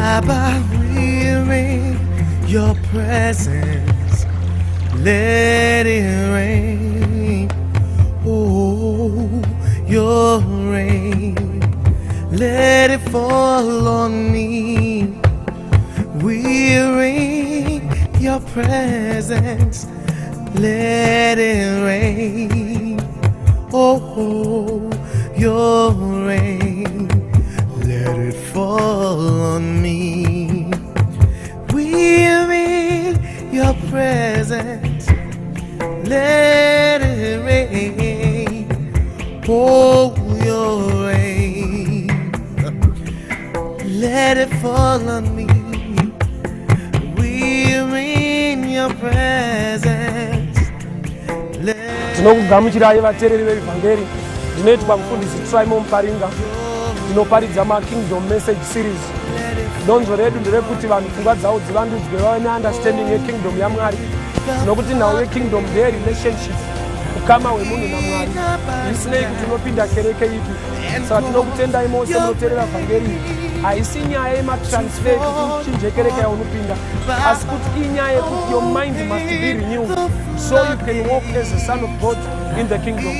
Abba, we're in your presence. Let it rain. Oh, your rain. Let it fall on me. We're in your presence. Let it rain. Oh, your rain. Let it fall on me. We're in your presence. Let it rain. Oh, your rain. Let it fall on me. We're in your presence. Let Tinokugamuchirai, vateereri vevhangeri. Ndinoitwa Mufundisi Trimo Muparinga, ndinoparidza maKingdom Message Series. Donzvo redu nderekuti vanhu pfungwa dzavo dzivandudzwe, vave neunderstanding yekingdom yaMwari, nokuti nhau yekingdom ndeyerelationship, ukama hwemunhu naMwari, zvisinei kuti unopinda kereke ipi. Saka tinokutendai mose munoteerera vhangeri iyi. Haisi nyaya yematransfer kuti uchinje kereke yaunopinda, asi kuti inyaya yekuti your mind must be renewed so you can walk as a son of God in the kingdom.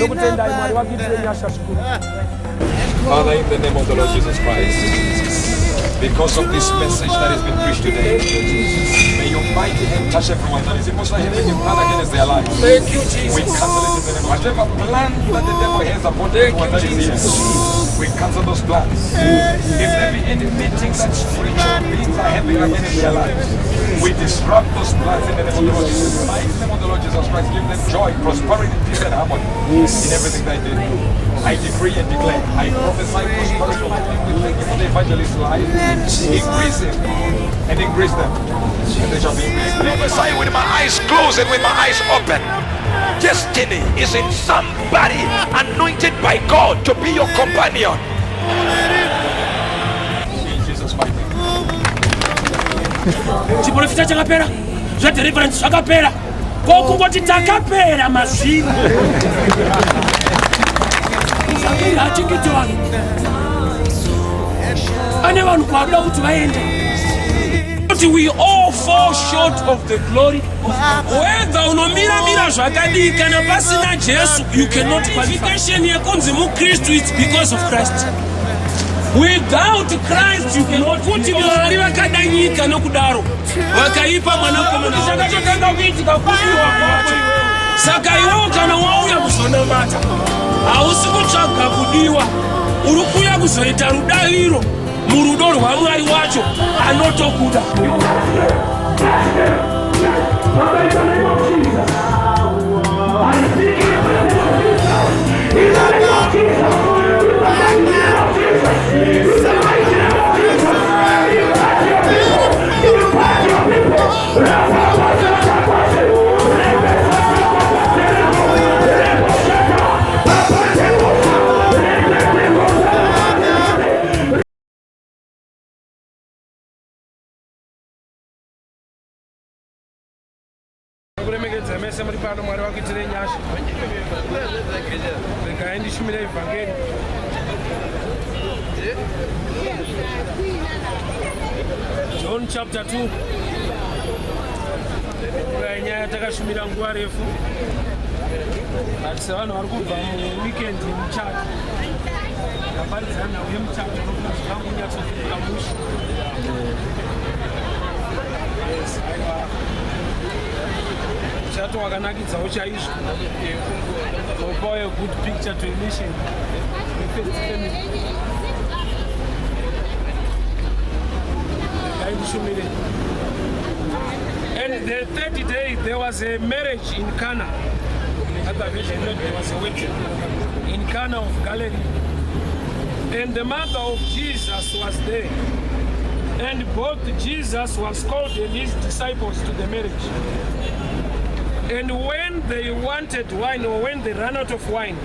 Nokutendai, Mwari vakuitire nyasha zvikuru. Father, in the name of the Lord Jesus Christ, because of this message that has been preached today, may your mighty hand touch everyone that is emotionally having a plan against their lives. Thank you, We Jesus. Cancel it in the name of whatever plan that the devil has upon everyone that is here. We cancel those plans. If there be any meeting that spiritual beings are having against their lives, we disrupt those plans in the name of the Lord Jesus. In the mighty name of the Lord Jesus Christ, give them joy, prosperity, peace, and harmony in everything they do. I decree and declare, I prophesy prosperity over them. We thank you for the evangelist's life. Increase him and increase them. And they shall be increased. Prophesy with my eyes closed and with my eyes open. Destiny is in somebody anointed by God to be your companion. In Jesus' mighty name. Chiprofita chakapera, zvedeliverance zvakapera, kokungoti takapera mazviri. Vhangeri hachengeti vanhu, ane vanhu kwaanoda kuti vaende, kuti we all fall short of the glory of God. Whether unomiramira zvakadii, kana pasina Jesu you cannot. Qualification yekunzi muKristu, it's because of Christ. Without Christ you cannot. Kuti Mwari vakada nyika nokudaro vakaipa mwanakomana. Chakatotanga kuitika kudiwa kwako iwewe. Saka iwewo kana wauya kuzonamata, hausi kutsvaga kudiwa, uri kuuya kuzoita rudaviro murudo rwaMwari wacho anotokuda. Father, in the name of Jesus, I speak in the name of Jesus. In the mighty name of Jesus. In the mighty name of Jesus. Impact your people. Impact your people. Kuremekedza mese muri pano, Mwari vakuitire nyasha. Regai ndishumire ivhangeri. John chapter 2, rai nyaya takashumira nguva refu, but sevanhu vari kubva muweekend yemuchato, ndaparidza nhau yemuchato nokuti zvikangonyatsofika mushe. Yes, aiwa, muchato wakanakidzawo chaizvo, unopawo a good picture to a nation, first family. Regai ndishumire. And the third day there was a marriage in Cana. Other version note, there was a wedding in Cana of Galilee. And the mother of Jesus was there. And both Jesus was called and his disciples to the marriage. And when they wanted wine, or when they ran out of wine,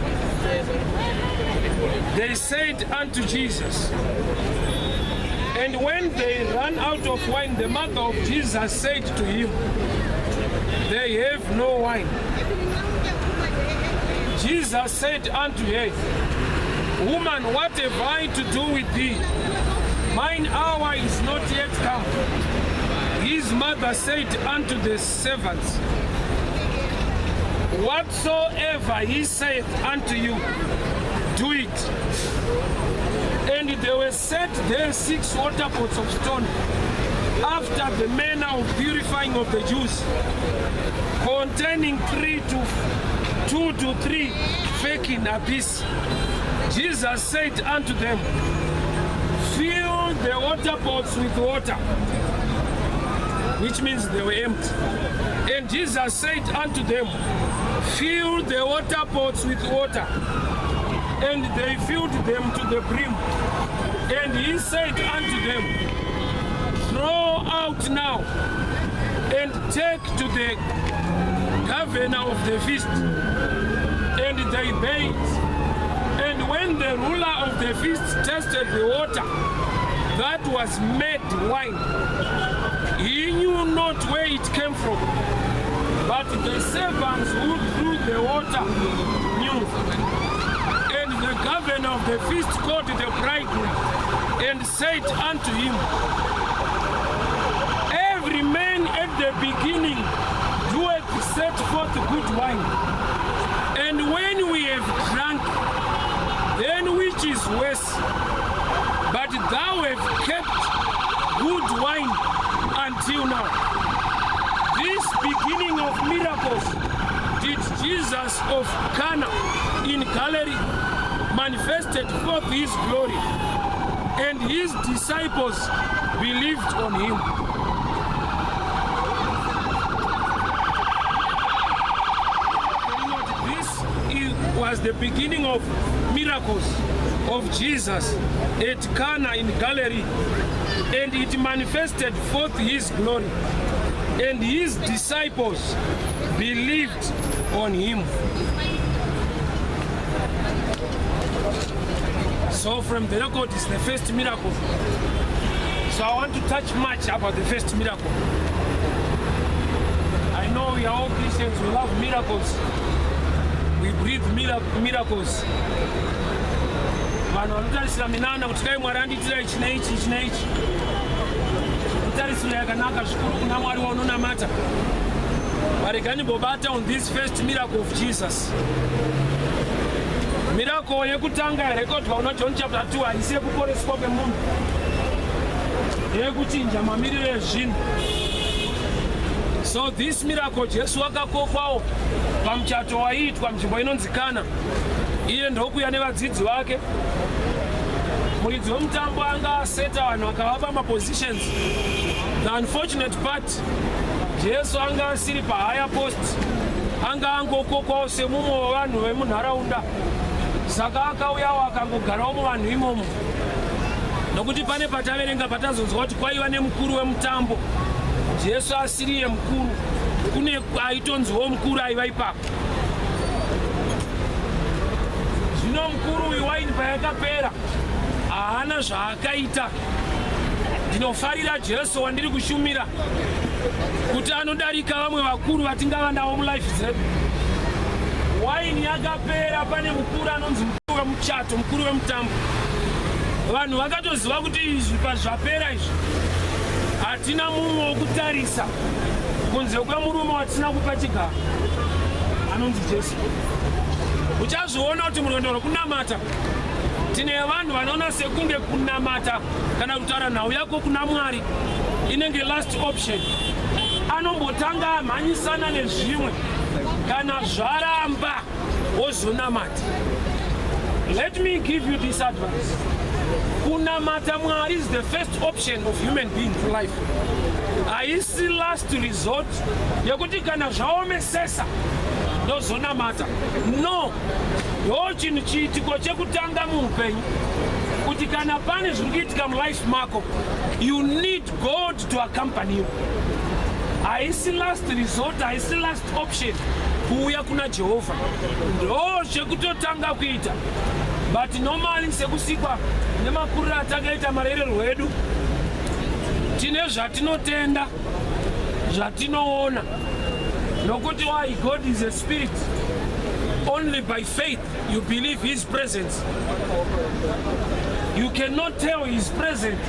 they said unto Jesus, and when they ran out of wine, the mother of Jesus said to him, "They have no wine." Jesus said unto her, "Woman, what have I to do with thee? Mine hour is not yet come. His mother said unto the servants, Whatsoever he saith unto you, do it. And there were set there 6 water pots of stone, after the manner of purifying of the Jews, containing 2 to 3 firkin apiece. Jesus said unto them, Fill the water pots with water, which means they were empty. And Jesus said unto them, Fill the water pots with water. And they filled them to the brim. And he said unto them, Draw out now, and take to the governor of the feast. And they bade. And when the ruler of the feast tasted the water that was made wine, he knew not where it came from, but the servants who drew the water knew. And the governor of the feast called the bridegroom and said unto him, Every man at the beginning doeth set forth good wine, and when we have drunk, then which is worse? But thou hast kept good wine until now. This beginning of miracles did Jesus of Cana in Galilee manifested forth his glory, and his disciples believed on him. This was the beginning of miracles of Jesus at Cana in Galilee, and it manifested forth his glory, and his disciples believed on him. So from the record is the first miracle. So I want to touch much about the first miracle. I know we are all Christians, we love miracles. We breathe miracles. Vanhu vanotarisira minana kuti dai Mwari andiitira ichi neichi ichi neichi. Kutarisiro yakanaka zvikuru kuna Mwari waunonamata. Varegani bobata on this first miracle of Jesus. Miracle yekutanga yarekodwa kuna John chapter 2 haisi yekuporeswa kwemunhu, yekuchinja mamiriro ezvinhu. So this miracle, Jesu akakokwawo pamuchato waiitwa munzvimbo inonzi Kana. Iye ndokuya nevadzidzi vake. Muridzi wemutambo anga aseta vanhu akavapa mapositions. The unfortunate part, Jesu anga asiri pahigher post, anga angokokwawo semumwe wevanhu vemunharaunda. Saka akauyawo akangogarawo muvanhu imomo, nokuti pane pataverenga patazonzwa kuti kwaiva nemukuru wemutambo. Jesu asiriye mukuru, kune aitonziwo mukuru aiva ipapo. Zvino mukuru uyu, waini payakapera, haana zvaakaita. Ndinofarira Jesu wandiri kushumira, kuti anodarika vamwe vakuru vatingava navo mulife dzedu. Waini yakapera, pane mukuru anonzi mukuru wemuchato, mukuru wemutambo. Vanhu vakatoziva kuti izvi pazvapera izvi, hatina mumwe wokutarisa kunze kwemurume watisina kupa chigaro anonzi Jesu. Uchazviona kuti murwendo rwekunamata tine vanhu vanoona sekunge kunamata kana kutaura nhau yako kuna Mwari inenge last option. Anombotanga amhanyisana nezvimwe, kana zvaramba wozonamata. Let me give you this advice: kunamata Mwari is the first option of human being to life. Haisi last resort yekuti kana zvaomesesa ndozonamata. No, ndo chinhu chiitiko chekutanga muupenyu, kuti kana pane zviri kuitika mulife mako, you need God to accompany you. Haisi last resort, haisi last option kuuya kuna Jehovha, ndo zvekutotanga kuita. But normally, sekusikwa nemakuriro atakaita, marererwo edu, tine zvatinotenda, zvatinoona, nokuti why? God is a spirit. Only by faith you believe his presence. You cannot tell he is present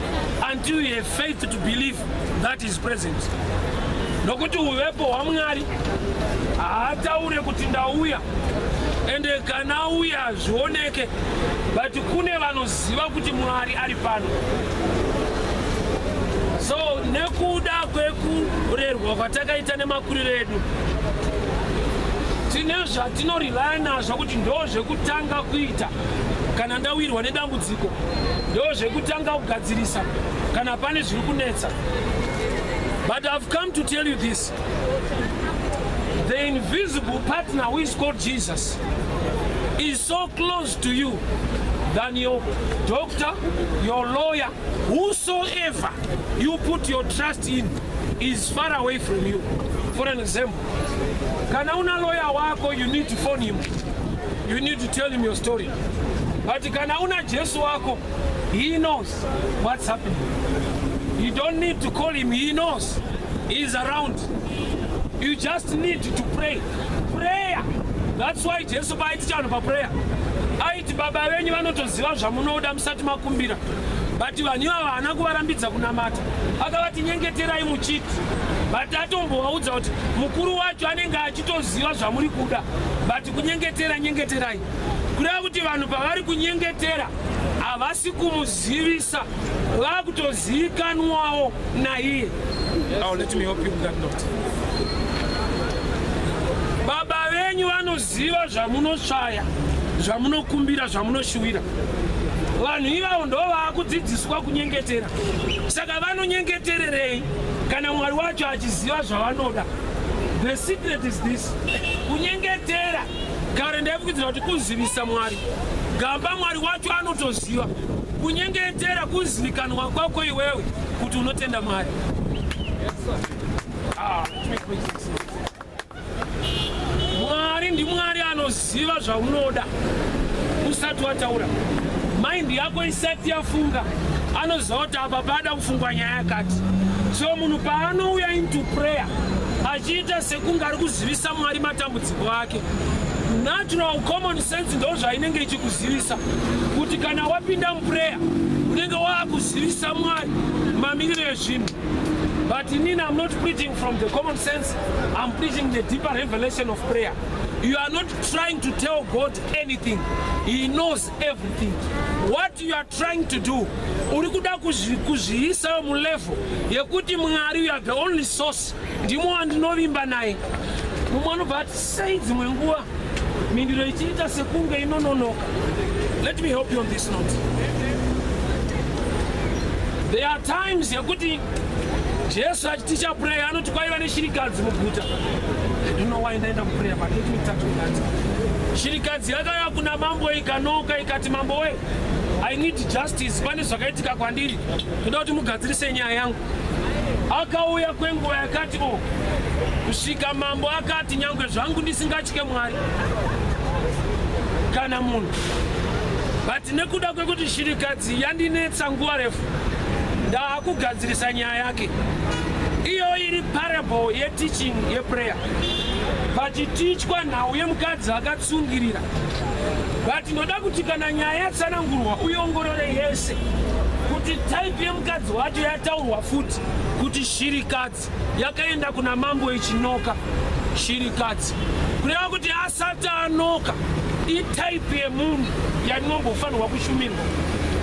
until you have faith to believe that he is present. Nokuti uvepo hwaMwari haataure kuti ndauya, ende kana auya hazvioneke, but kune vanoziva kuti Mwari ari pano. So nekuda kwekurerwa kwatakaita nemakuriro edu, tine zvatinorelaya nazvo kuti ndo zvekutanga kuita kana ndawirwa nedambudziko, ndo zvekutanga kugadzirisa kana pane zviri kunetsa. But I've come to tell you this: the invisible partner who is called Jesus is so close to you than your doctor, your lawyer, whosoever you put your trust in is far away from you. For an example, kana una lawyer wako, you need to phone him, you need to tell him your story. But kana una Jesu wako, he knows what's happening. You don't need to call him, he knows. He's around. You just need to pray. Prayer. That's why Jesu paaiti chanhu paprayer, aiti Baba venyu vanotoziva zvamunoda musati makumbira. But vanhu ivava haana kuvarambidza kunamata, akavati nyengeterai muchiti, but atombovaudza kuti mukuru wacho anenge achitoziva zvamuri kuda, but kunyengetera nyengeterai. Kureva kuti vanhu pavari kunyengetera havasi kumuzivisa, vakutozivikanwawo naiye. Now let me help you with that note. Baba venyu vanoziva zvamunotsvaya, zvamunokumbira, zvamunoshuwira. Vanhu ivavo ndo vaakudzidziswa kunyengetera. Saka vanonyengetererei kana Mwari wacho achiziva zvavanoda? The secret is this: kunyengetera, kare ndaifukidzira kuti kuzivisa Mwari gamba, Mwari wacho anotoziva. Kunyengetera kuzivikanwa kwako iwewe kuti unotenda Mwari. Ah, let me preach this. Mwari ndiMwari anoziva zvaunoda usati wataura. Mind yako isati yafunga, anoziva kuti apa pada kufungwa nyaya yakati. So munhu paanouya into prayer achiita sekunge ari kuzivisa Mwari matambudziko ake, natural common sense ndo zvainenge ichikuzivisa kuti kana wapinda muprayer unenge waakuzivisa Mwari mamiriro ezvinhu. But inini, I'm not preaching from the common sense, I'm preaching the deeper revelation of prayer. You are not trying to tell God anything, he knows everything. What you are trying to do, uri kuda kuzviisawo mulevel yekuti Mwari, you are the only source, ndimo wandinovimba naye. Mumwe anobva ati, sei dzimwe nguva mhinduro ichiita sekunge inononoka? Let me help you on this note. There are times yekuti Jesu achiticha prayer anoti kwaiva neshirikadzi muguta. I don't know why ndaenda muprayer, but let me touch on that. Shirikadzi yakauya kuna mambo ikanoka, ikati, "Mambo we, I need justice. Pane zvakaitika kwandiri, ndoda kuti mugadzirise nyaya yangu." Akauya kwenguva yakati o, kusvika mambo akati, "Nyangwe zvangu ndisingatye Mwari kana munhu, but nekuda kwekuti shirikadzi yandinetsa nguva refu, ndaakugadzirisa nyaya yake." Iyo iri parable yeteaching yeprayer, pachitichwa nhau yemukadzi akatsungirira. But ndoda kuti kana nyaya yatsanangurwa uiongorore yese kuti type yemukadzi wacho yataurwa futi kuti shirikadzi yakaenda kuna mambo ichinoka. Shirikadzi, kureva kuti asati anoka, itype yemunhu yatinombofanirwa kushumirwa,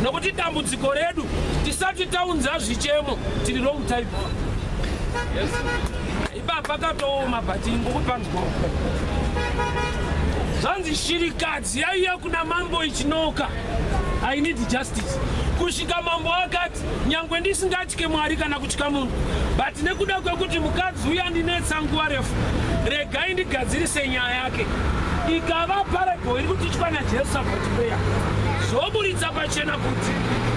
nokuti dambudziko redu, tisati taunza zvichemo, tiri wrong type. Ipapa katooma, but ingokupanzwa. Zvanzi shirikadzi yaiya kuna mambo ichinoka, "I need justice," kusvika mambo akati, "Nyangwe ndisingatye Mwari kana kutya munhu, but nekuda kwekuti mukadzi uyu andinetsa nguva refu, regai ndigadzirise nyaya yake." Ikava parable iri kutichwa naJesu about prayer, zvoburitsa pachena kuti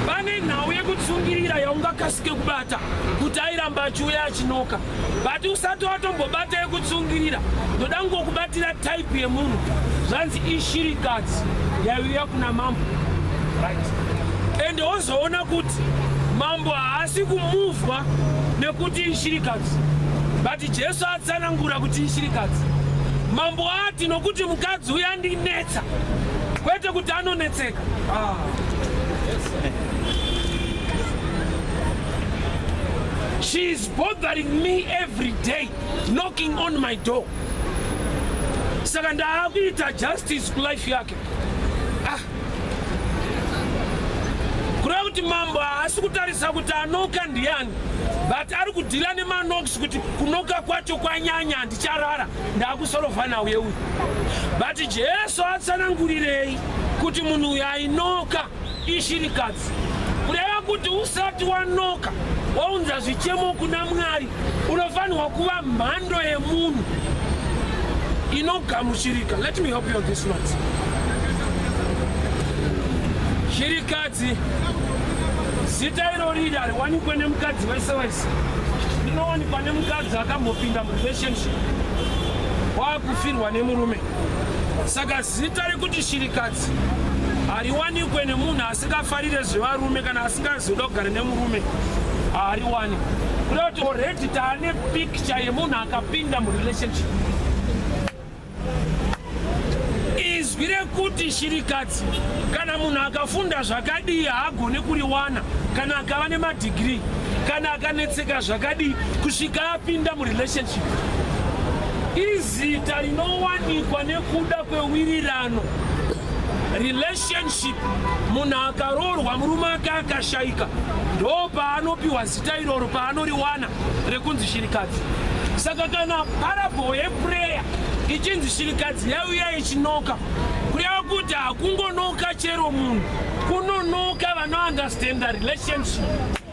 pane nhau yekutsungirira yaungakasike kubata kuti airamba achiuya achinoka. But usati watombobata yekutsungirira, ndoda ngokubatira type yemunhu. Zvanzi ishirikadzi yaiuya kuna mambo, right? Ende wozoona kuti mambo haasi kumuvhwa nekuti ishirikadzi, but Jesu atsanangura kuti ishirikadzi. Mambo ati, "Nokuti mukadzi uyu andinetsa," kwete kuti anonetseka. Ah. She is bothering me every day, knocking on my door. Saka ndaakuita justice kulife yake. Ah. Kureva kuti mambo haasi kutarisa kuti anoka ndiani, but ari kudhila nemanox kuti kunoka kwacho kwanyanya, handicharara, ndaakusorovha nauye uyu. But Jesu atsanangurirei kuti munhu uyu ainoka ishirikadzi? Kureva kuti usati wanoka waunza zvichemo kuna Mwari, unofanirwa kuva mhando yemunhu inogamuchirika. Let me help you on this note. Shirikadzi, zita irori iri hariwanikwe nemukadzi wese wese, rinowanikwa nemukadzi akambopinda murelationship, waakufirwa nemurume. Saka zita rekuti shirikadzi hariwanikwe nemunhu asingafarire zvevarume kana asingazi kuda kugara nemurume, haariwani. Kuda kuti already taane picture yemunhu akapinda murelationship. Izwi rekuti shirikadzi, kana munhu akafunda zvakadii haagoni kuriwana, kana akava nemadegree, kana akanetseka zvakadii kusvika apinda murelationship. Izita rinowanikwa nekuda kwewirirano, relationship. Munhu akaroorwa, murume ake akashayika, ndo paanopiwa zita iroro, paanoriwana rekunzi shirikadzi. Saka kana parable yeprayer ichinzi shirikadzi yauya ichinoka, kureva kuti hakungonoka chero munhu, kunonoka vanounderstanda relationship,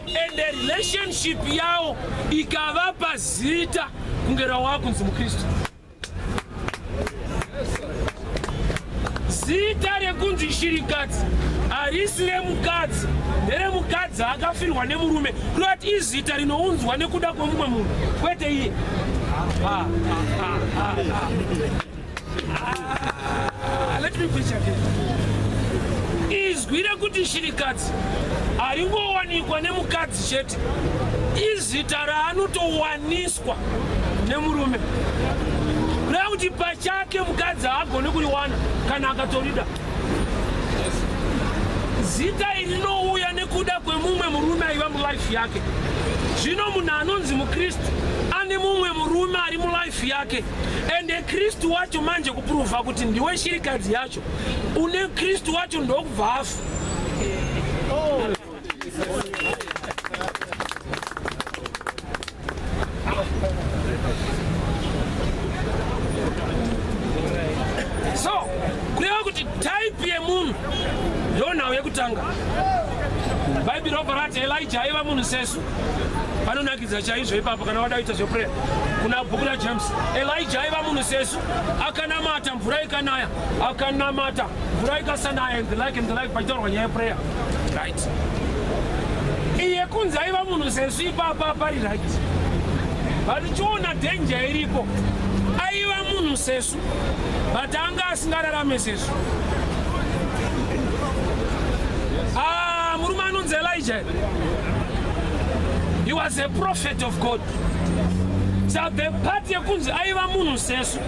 and relationship yavo ikavapa zita kunge rawakunzi muKristu. Zita rekunzi shirikadzi harisi remukadzi, nderemukadzi akafirwa nemurume. Kureva kuti izita rinounzwa nekuda kwemumwe munhu, kwete iye. Ah, let me preach again. Izwi rekuti shirikadzi haringowanikwa nemukadzi chete, izita raanotowaniswa nemurume. Kureva kuti pachake mukadzi haagoni kuriwana kana akatorida. Zita iri rinouya nekuda kwemumwe murume aiva mulife yake. Zvino munhu anonzi muKristu ane mumwe murume ari mulife yake, ende Kristu wacho manje kuprova kuti ndiwe shirikadzi yacho, une Kristu wacho ndokubva afa. So kureva kuti type yemunhu ndo nhau yekutanga. Bhaibheri robva rati Elija aiva munhu sesu. Panonakidza chaizvo ipapo kana wada kuita zveprayer kuna bhuku raJames. Elija aiva munhu sesu, akanamata mvura ikanaya, akanamata mvura ikasanaya, and the like and the like, pachitaurwa nyaya yeprayer, right? Iye kunzi aiva munhu sesu ipapa pari right, but chiona danger iripo. Aiva munhu sesu, but anga asingararame sesu. Ah, murume anonzi Elijah, he was a prophet of God. So the part yekunzi aiva munhu sesu,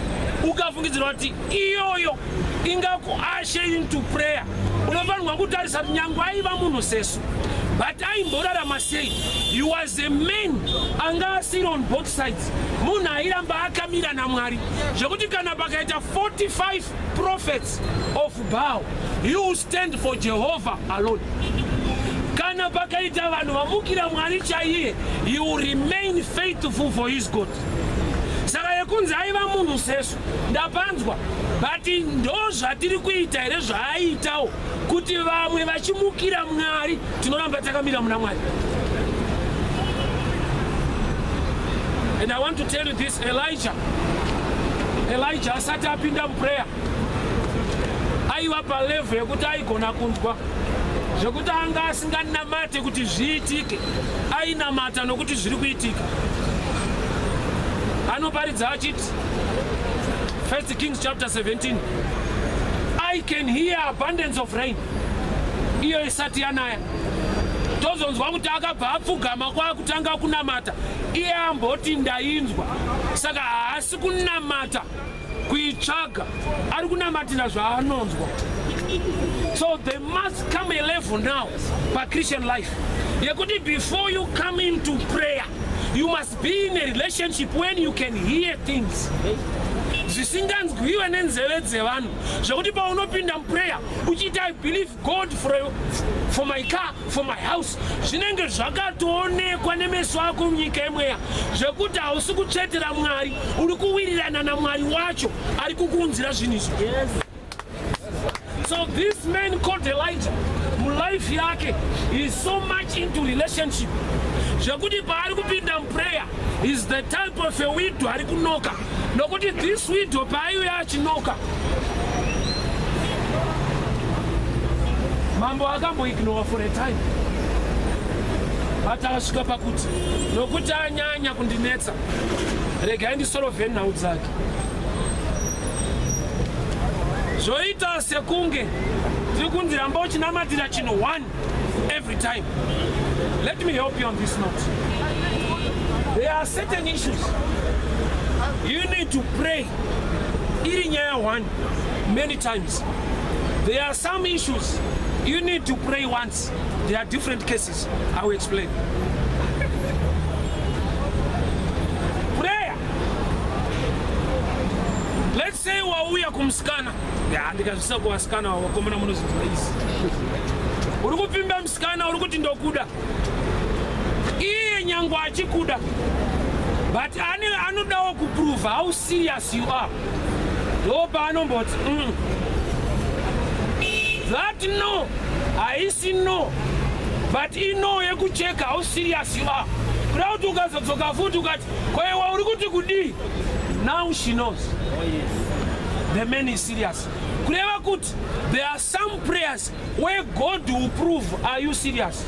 ukafungidzirwa kuti iyoyo ingakuusher into prayer, unofanirwa kutarisa kuti nyange aiva munhu sesu, but aimborarama sei? He was a man anga asiri on both sides, munhu airamba akamira naMwari, zvekuti kana pakaita 45 prophets of Baal, you will stand for Jehovah alone. Kana pakaita vanhu vamukira Mwari chaiye, he will remain faithful for his God. Saka yekunzi aiva munhu sesu ndapanzwa, but ndo zvatiri kuita here zvaaitawo, kuti vamwe vachimukira Mwari tinoramba takamira muna Mwari? And I want to tell you this: Elijah asati apinda muprayer aiva palevel yekuti aigona kunzwa, zvekuti anga asinganamate kuti zviitike, ainamata nokuti zviri kuitika. Anoparidza achiti, First Kings chapter 17, "I can hear abundance of rain," iyo isati yanaya. Tozonzwa kuti akabva apfugama kwaakutanga kunamata. Iye amboti ndainzwa, saka haasi kunamata kuitsvaga, ari kunamatira zvaanonzwa. So there must come a level now pachristian life yekuti before you come into prayer You must be in a relationship when you can hear things zvisinganzwiwe nenzeve dzevanhu, zvekuti paunopinda muprayer uchiita, "I believe God for my car, for my house," zvinenge zvakatoonekwa nemeso ako munyika yemweya, zvekuti hausi kutsvetera Mwari, uri kuwirirana naMwari wacho ari kukuunzira zvinhu izvi. So this man called Elijah, mulife yake is so much into relationship, zvekuti paari kupinda muprayer is the type of a widow ari kunoka, nokuti this widow paaiuya achinoka, mambo akamboignora for a time, but akasvika pakuti, nokuti anyanya kundinetsa, regai ndisolve nhau dzake. Zvoita sekunge tiri kunzi ramba uchinamatira chinhu one every time. Let me help you on this note. There are certain issues you need to pray iri nyaya one many times. There are some issues you need to pray once. There are different cases. I will explain. Prayer, let's say wauya kumusikana. Ya, ndikazvisa kuvasikana, vakomana munozvinzwa izi. Uri kupfimba musikana, uri kuti ndokuda. Iye nyangwe achikuda, but ane anodawo kuprove how serious you are. Ndo paanomboti, That no haisi no, but ino yekucheka how serious you are, kuda kuti ukazodzoka futi ukati, "Koiwa uri kuti kudii?" Now she knows the man is serious. Kureva kuti there are some prayers where God will prove, are you serious,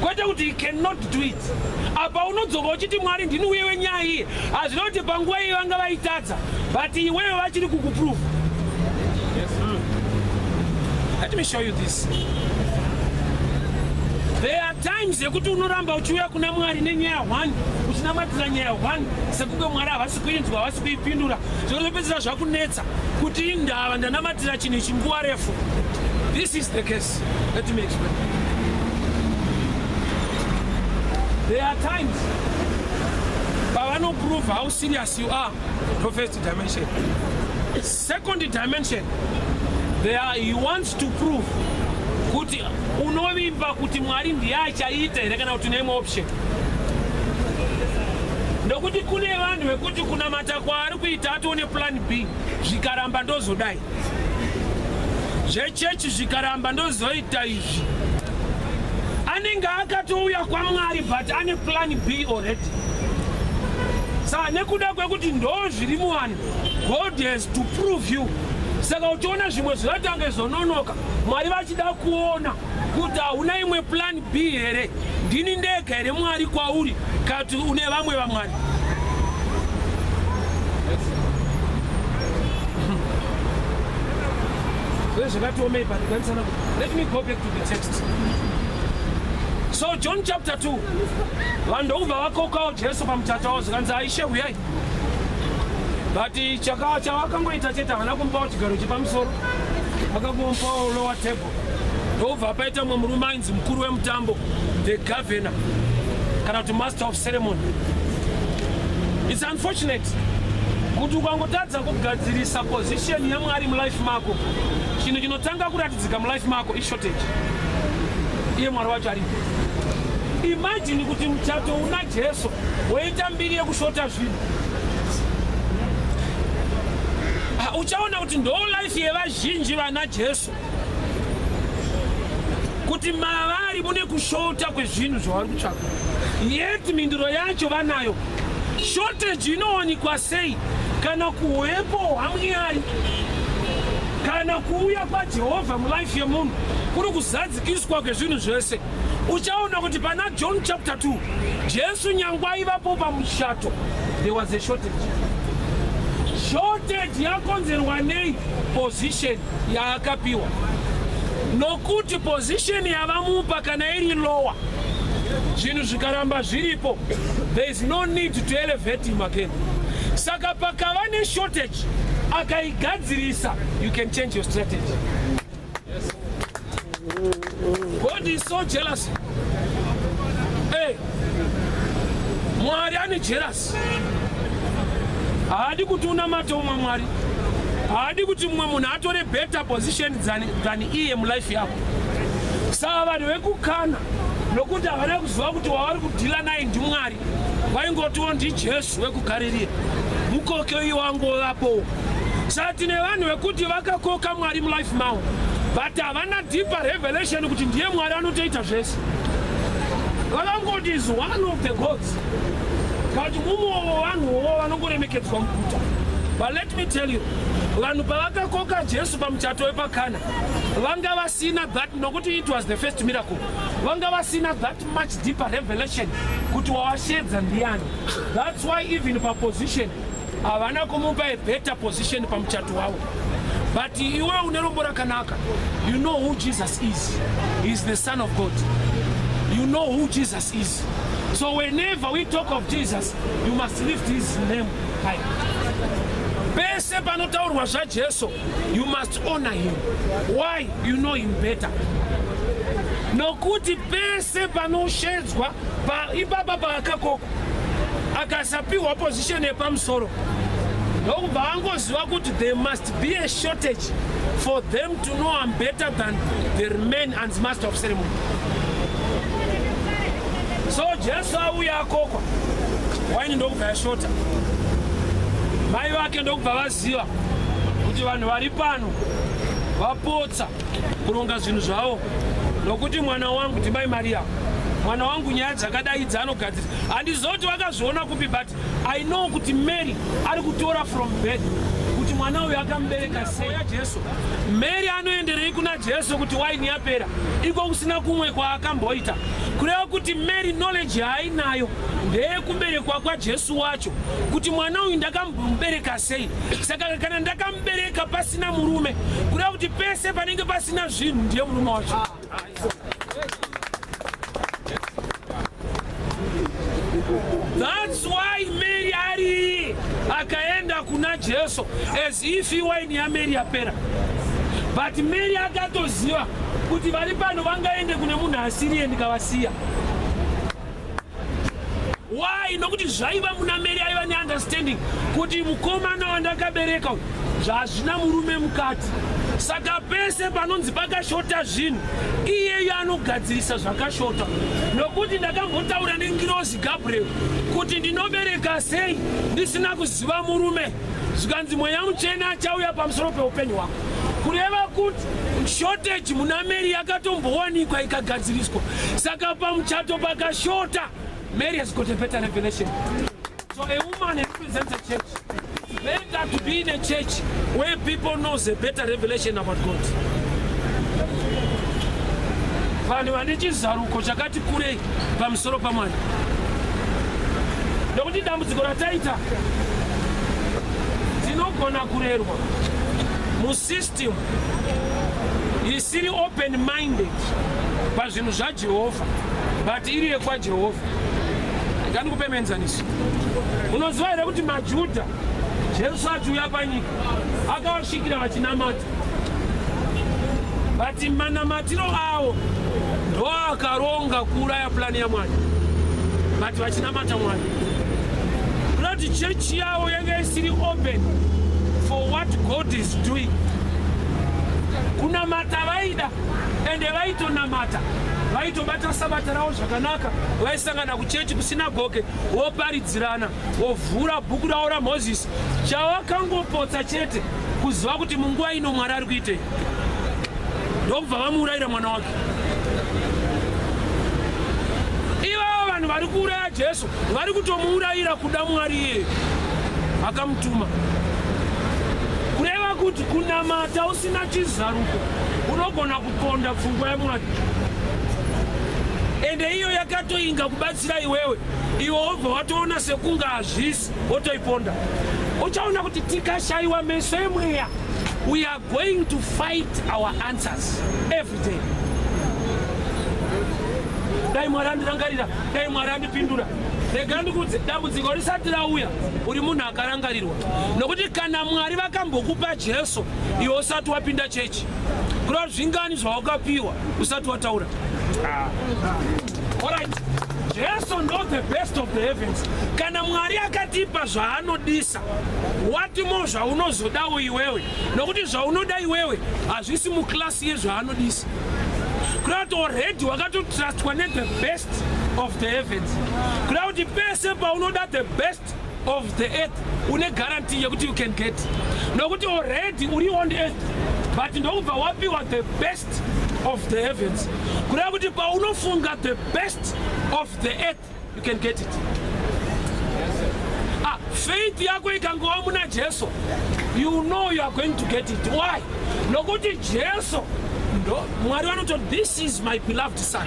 kwete kuti he cannot do it. Apa unodzoka uchiti, "Mwari, ndini uye wenyaya iye." Hazvina kuti panguva iyi vanga vaitadza, but iwewe vachiri kukuprove. Let me show you this. There are times yekuti unoramba uchiuya kuna Mwari nenyaya 1, uchinamatira nyaya 1, sekunge Mwari havasi kuinzwa, havasi kuipindura. Zvinozopedzisira zvakunetsa kuti indava ndanamatira chinhu ichi nguva refu. This is the case. Let me explain. There are times pavanoprove how serious you are, the first dimension. Second dimension, there he wants to prove kuti unovimba kuti Mwari ndiye achaita here kana kuti une option, ndokuti kune vanhu vekuti kunamata kwaari kuita atione plan B. Zvikaramba ndozodai, zvechechi zvikaramba ndozoita izvi. Anenge akatouya kwaMwari, but ane plan B already. Saka nekuda kwekuti ndo zviri muvanhu, God has to prove you. Saka uchiona zvimwe zvinotange zvononoka, Mwari vachida kuona kuti hauna imwe plan B here, ndini ndega here Mwari kwauri, kati une vamwe vamwari. Zvakatiomei, but let me go back to the text. So John chapter 2, vanhu ndokubva vakokawo Jesu pamuchato wavo, zvikanzi, "Aishe, uyai." But chavakangoita chete, havana kumupawo chigaro chepamusoro, vakamupawo lower table. Ndobva paita mumwe murume ainzi mukuru wemutambo, the governor kana kuti master of ceremony. It's unfortunate kuti ukangotadza kugadzirisa position yaMwari mulife mako, chinhu chinotanga kuratidzika mulife mako ishortage, iye Mwari wacho aripo. Imagine kuti muchato una Jesu woita mbiri yekushota zvinhu. Ah, uchaona kuti ndo life yevazhinji vana Jesu, kuti mavari mune kushota kwezvinhu zvavari kutsvaka, yet mhinduro yacho vanayo. Shortage inowanikwa sei kana kuwepo hwaMwari, kana kuuya kwaJehovha mulife yemunhu kuri kuzadzikiswa kwezvinhu zvese? Uchaona kuti pana John chapter 2, Jesu nyangwe aivapo pamuchato, there was a shortage. Shortage yakonzerwa nei? Position yaakapiwa, nokuti position yavamupa kana iri lower, zvinhu zvikaramba zviripo, there is no need to elevate him again. Saka pakava neshortage, akaigadzirisa, you can change your strategy. God is so jealous. Hey, Mwari anoda. Ane jealous, haadi kuti unamate umwe mwari, haadi kuti mumwe munhu atore better position than iye mulife yako. Saka vanhu vekuKana, nokuti havana kuziva kuti wavari kudeala naye ndimwari, vaingotiwo ndiJesu wekuGarirea, mukoke iwangovapowo. Saka tine vanhu vekuti vakakoka Mwari mulife mavo, but havana deeper revelation kuti ndiye Mwari anotoita zvese. Vakangoti is one of the gods, kati mumwe wevanhuwo vanongoremekedzwa muguta. But let me tell you, vanhu pavakakoka Jesu pamuchato wepaKana, vanga vasina that, nokuti it was the first miracle, vanga vasina that much deeper revelation kuti wawashedza ndiani. That's why even paposition havana kumupa a better position pamuchato wavo. But iwe une rombo rakanaka, you know who Jesus is. He is the Son of God. You know who Jesus is, so whenever we talk of Jesus, you must lift his name high. Pese panotaurwa zvaJesu, you must honor him. Why? You know him better. Nokuti pese panoshedzwa pa, ipapa paakakokwa, akasapiwa position yepamusoro, ndokubva angoziva kuti there must be a shortage for them to know I'm better than the man and master of ceremony. So Jesu auya akokwa, waini ndokubva yashota. Mai vake ndokubva vaziva kuti vanhu vari pano vapotsa kuronga zvinhu zvavo, nokuti mwana wangu, ndimai Mariya, mwana wangu nyaya dzakadai dzaanogadzirisa. Handizoti vakazviona kupi, but I know kuti Mary ari kutora from birth kuti mwana uyu akamubereka sei yaJesu. Mary anoenderei kuna Jesu kuti waini yapera, iko kusina kumwe kwaakamboita? Kureva kuti Mary knowledge yaainayo ndeyekuberekwa kwaJesu wacho, kuti mwana uyu ndakamubereka sei. Saka kana ndakamubereka pasina murume, kureva kuti pese panenge pasina zvinhu ndiye murume wacho. That's why Mary ari akaenda kuna Jesu as if waini yaMary yapera, but Mary akatoziva kuti vari pano vangaende kune munhu asiriye ndikavasiya. Why? Nokuti zvaiva muna Mary, aiva neunderstanding kuti mukomana wandakabereka uyu zvazvina murume mukati. Saka pese panonzi pakashota zvinhu, iyeyo anogadzirisa zvakashota, nokuti ndakambotaura nengirozi Gabriel kuti ndinobereka sei ndisina kuziva murume? Zvikanzi Mweya Mutsvene achauya pamusoro peupenyu hwako. Kureva kuti shortage muna Mary yakatombowanikwa ikagadziriswa. Saka pamuchato pakashota, Mary has got a better revelation. So a woman represents a church. Better to be in a church where people knows a better revelation about God, vanhu vane chizaruko chakati kurei pamusoro paMwari. Nokuti dambudziko rataita, tinogona kurerwa musystem isiri open minded pazvinhu zvaJehovha, but iri yekwaJehovha. Ngandikupe muenzaniso. Unoziva here kuti maJudha, Jesu achiuya panyika, akavasvikira vachinamata, but manamatiro avo ndoakaronga kuuraya plan yaMwari, but vachinamata Mwari? Kunoti chechi yavo yanga isiri open for what God is doing. Kunamata vaida, ende vaitonamata, vaitobata sabata ravo zvakanaka, vaisangana kuchechi, kusinagoge, voparidzirana, vovhura bhuku ravo raMozisi. Chavakangopotsa chete kuziva kuti munguva ino Mwari ari kuitei, ndokubva vamuurayira mwana wake. Ivavo vanhu vari kuuraya Jesu vari kutomuurayira kuda Mwari iyeyo akamutuma. Kureva kuti kunamata usina chizaruko unogona kuponda pfungwa yaMwari, ende iyo yakatoinga kubatsira iwewe, iwe wobva watoona sekunge hazvisi, wotoiponda. Uchaona kuti tikashayiwa meso emweya, we are going to fight our answers every day. Dai Mwari andirangarira, dai Mwari andipindura. Rega ndikudze, dambudziko risati rauya, uri munhu akarangarirwa, nokuti kana Mwari vakambokupa Jesu iwe usati wapinda chechi, kureva zvingani zvawakapiwa usati wataura? Alright. Jesu ndo the best of the heavens. Kana Mwari akatipa zvaanodisa, what more zvaunozodawo iwewe? Nokuti zvaunoda iwewe hazvisi muklasi yezvaanodisa. Kureva kuti already wakatotrustwa nethe best of the heavens. Kureva kuti pese paunoda the best of the earth une guarantee yekuti you can get, nokuti already uri on earth, but ndokubva wapiwa the best of the heavens. Kureva kuti paunofunga the best of the earth, you can get it. Ah, faith yako ikangova muna Jesu, you know you are going to get it. Why? Nokuti Jesu ndo Mwari vanototi, "This is my beloved son,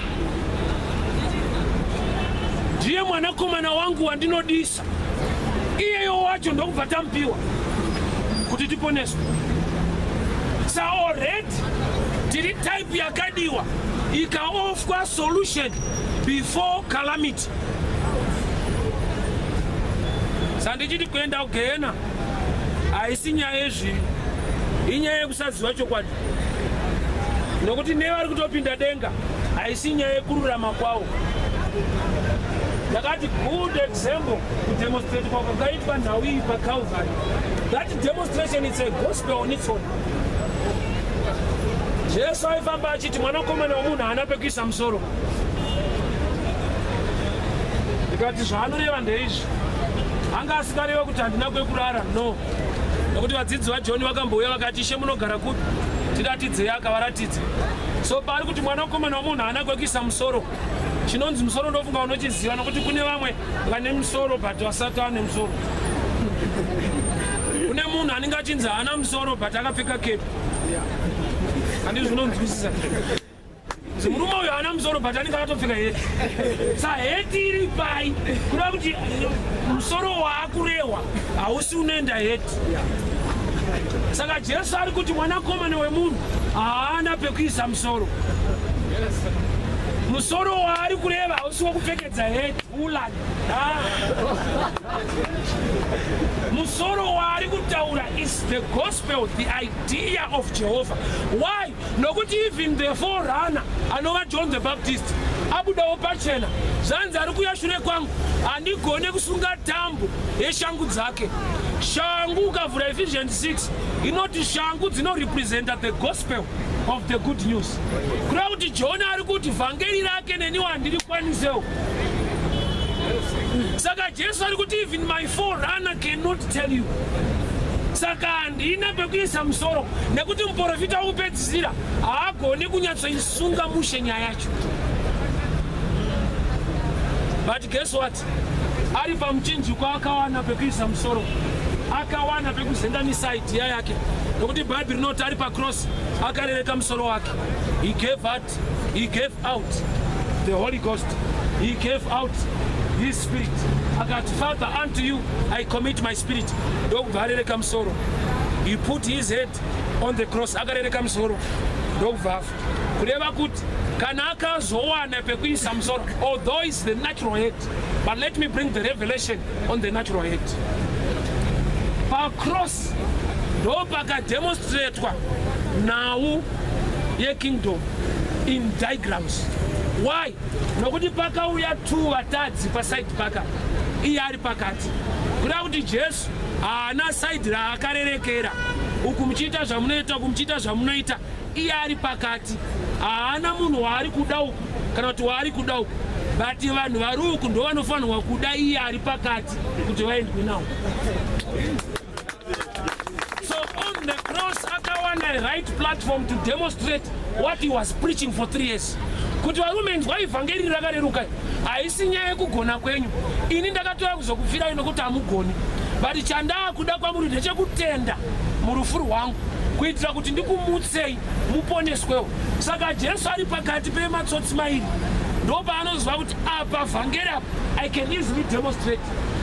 ndiye mwanakomana wangu wandinodisa." Iyeyo wacho ndokubva tamupiwa kuti tiponeswe. Sa already tiri type yakadiwa, ikaofferwa solution before calamity. Sandichiti kuenda kugehena haisi nyaya yezvivi, inyaya yekusaziva chokwadi, nokuti nevari kutopinda denga haisi nyaya yekururama kwavo. Ndakati good example kudemonstrate kwakaitwa nhau iyi paCalvary. That demonstration is a gospel on its own. Jesu aifamba achiti mwanakomana wemunhu haana pekuisa musoro. Ndikati zvaanoreva ndeizvi, anga asingareva kuti handina kwekurara, no, nokuti vadzidzi vaJohni vakambouya vakati, "Ishe, munogara kupi? Tiratidzei." Akavaratidza. So paari kuti mwanakomana wemunhu haana kwekuisa musoro, chinonzi musoro ndofunga unochiziva, nokuti kune vamwe vane musoro but vasati vane musoro. Kune munhu anenge achinzi haana musoro but akapfeka kepi. Handizvi zvinonzwisisa? Murume uyu haana musoro but anenge akatopfeka hat. Sa hat iri pai? Kuda kuti musoro waakurehwa hausi unoenda hat. Saka Jesu ari kuti mwanakomana wemunhu haana pekuisa musoro. Musoro waari kureva hausi wekupfekedza hat, woolani. Musoro waari kutaura is the gospel, the idea of Jehovah. Why? Nokuti even the forerunner anova John the Baptist abudawo pachena, zvanzi, "Ari kuya shure kwangu, handigone kusunga tambo yeshangu dzake." Shangu, ukavhura Ephesians 6, inoti shangu dzinorepresenta the gospel of the good news. Kureva kuti John ari kuti vhangeri rake neniwo handirikwanisewo. Saka Jesu ari kuti, "Even my forerunner cannot tell you." Saka handina pekuisa musoro nekuti muprofita wekupedzisira haagoni kunyatsoisunga mushe nyaya yacho. But guess what? Ari pamuchinjiko akawana pekuisa musoro, akawana pekuzendamisa idea yake, nokuti Bhaibheri rinoti ari pacross akarereka musoro wake. He gave out the Holy Ghost, he gave out his spirit. Akati, "Father, unto you I commit my spirit." Ndokubva arereka musoro. He put his head on the cross, akarereka musoro, ndokubva afa. Kureva kuti kana akazowana pekuisa musoro, although is the natural head, but let me bring the revelation on the natural head. Pacross ndo pakademonstratwa nhau yekingdom in diagrams. Why? Nokuti pakauya two vatadzi paside paka, iye ari pakati. Kuda kuti Jesu haana side raakarerekera, uku muchiita zvamunoita, uku muchiita zvamunoita, iye ari pakati. Haana munhu waari kuda uku kana kuti waari kuda uku, but vanhu vari uku ndo vanofanirwa kuda iye ari pakati kuti vaendwe nawo. So on the cross akawana a right platform to demonstrate what he was preaching for 3 years, kuti varume, nzwa, ivhangeri rakareruka, haisi nyaya yekugona kwenyu. Ini ndakatoya kuzokufirai nokuti hamugoni, but chandaakuda kwamuri ndechekutenda murufu rwangu kuitira kuti ndikumutsei muponeswewo. Saka Jesu ari pakati pematsotsi mairi, ndo paanoziva kuti apa vhangeri apa I can easily demonstrate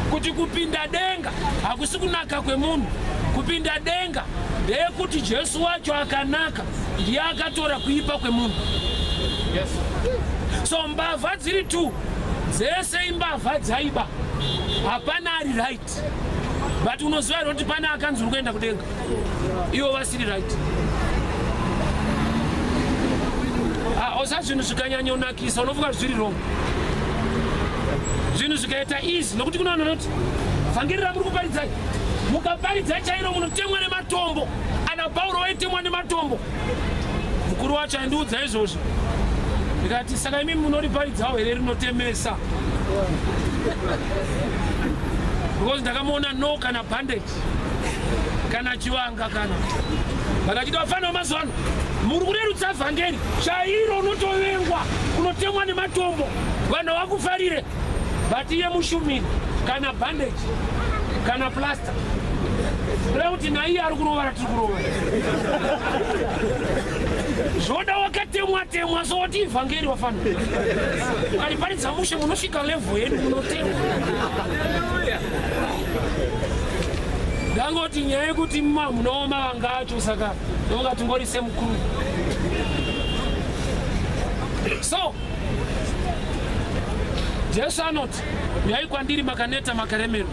kuti kupinda denga hakusi kunaka kwemunhu. Kupinda denga ndeyekuti Jesu wacho akanaka, ndiye akatora kuipa kwemunhu. Yes. So mbavha dziri two, dzese imbavha, dzaiba, hapana ari right, but unoziva here kuti pane akanzi uri kuenda kudenga ivo vasiri right? Ah, osa zvinhu zvikanyanyonakisa unofunga zviri wrong. Zvinhu zvikaita easy nokuti kuna vanhu vanoti vhangeri ramuri kuparidzai, mukaparidza chairo munotemwa nematombo. Ana Pauro vaitemwa nematombo. Mukuru wacho aindiudza izvozvo, ndikati saka imi munoriparidzawo here rinotemesa? Because ndakamuona no kana bandage kana chivanga kana vakachiti vafana vemazuva ano muri kurerutsa vhangeri chairo, unotovengwa, unotemwa nematombo, vanhu vakufarire, but iye mushumiri kana bandage kana plaster, kureva kuti naiye ari kurova ratiri kurova. Zvoda wakatemwa temwa, so wati ivhangeri wafana ukariparidza mushe, munosvika level yedu munotemwa. Ndangoti nyaya yekuti munooma vanga acho, saka ndonga tingori semukuru. So Jesu anoti, "Uyai kwandiri makaneta makaremerwa,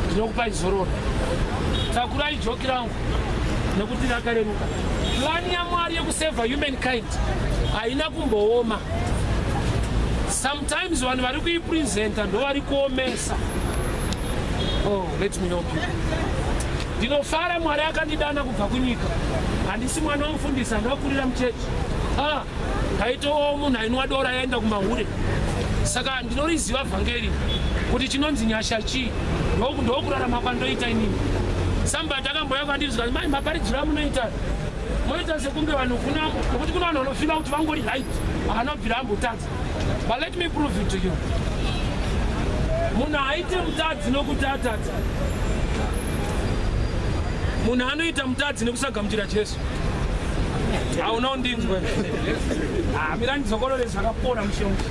ndinokupai zororo. Takurai joki rangu nekuti rakareruka." Plan yaMwari yekuseva humankind haina kumbooma. Sometimes vanhu vari kuipresenta ndo vari kuomesa. Oh, let me help you. Ndinofara Mwari akandidana kubva kunyika. Handisi mwana womufundisi, handakurira muchechi. Ah, ndaitowo munhu ainwa dora, yaenda kumahure, saka ndinoriziva vhangeri kuti chinonzi nyasha chii. Ndokurarama kwandoita inini. Somebody akamboya kwandiri zvikati, "Mai, maparidziro amunoita, moita sekunge vanhu kuna, nokuti kuna vanhu vanofila kuti vangori right, haana kubvira ambotadza." But let me prove it to you. Munhu haite mutadzi nokuti atadza. Munhu anoita mutadzi nekusagamuchira Jesu. Hauna undinzwe? Ah, mira ndidzokorore zvakapora mushe mushe.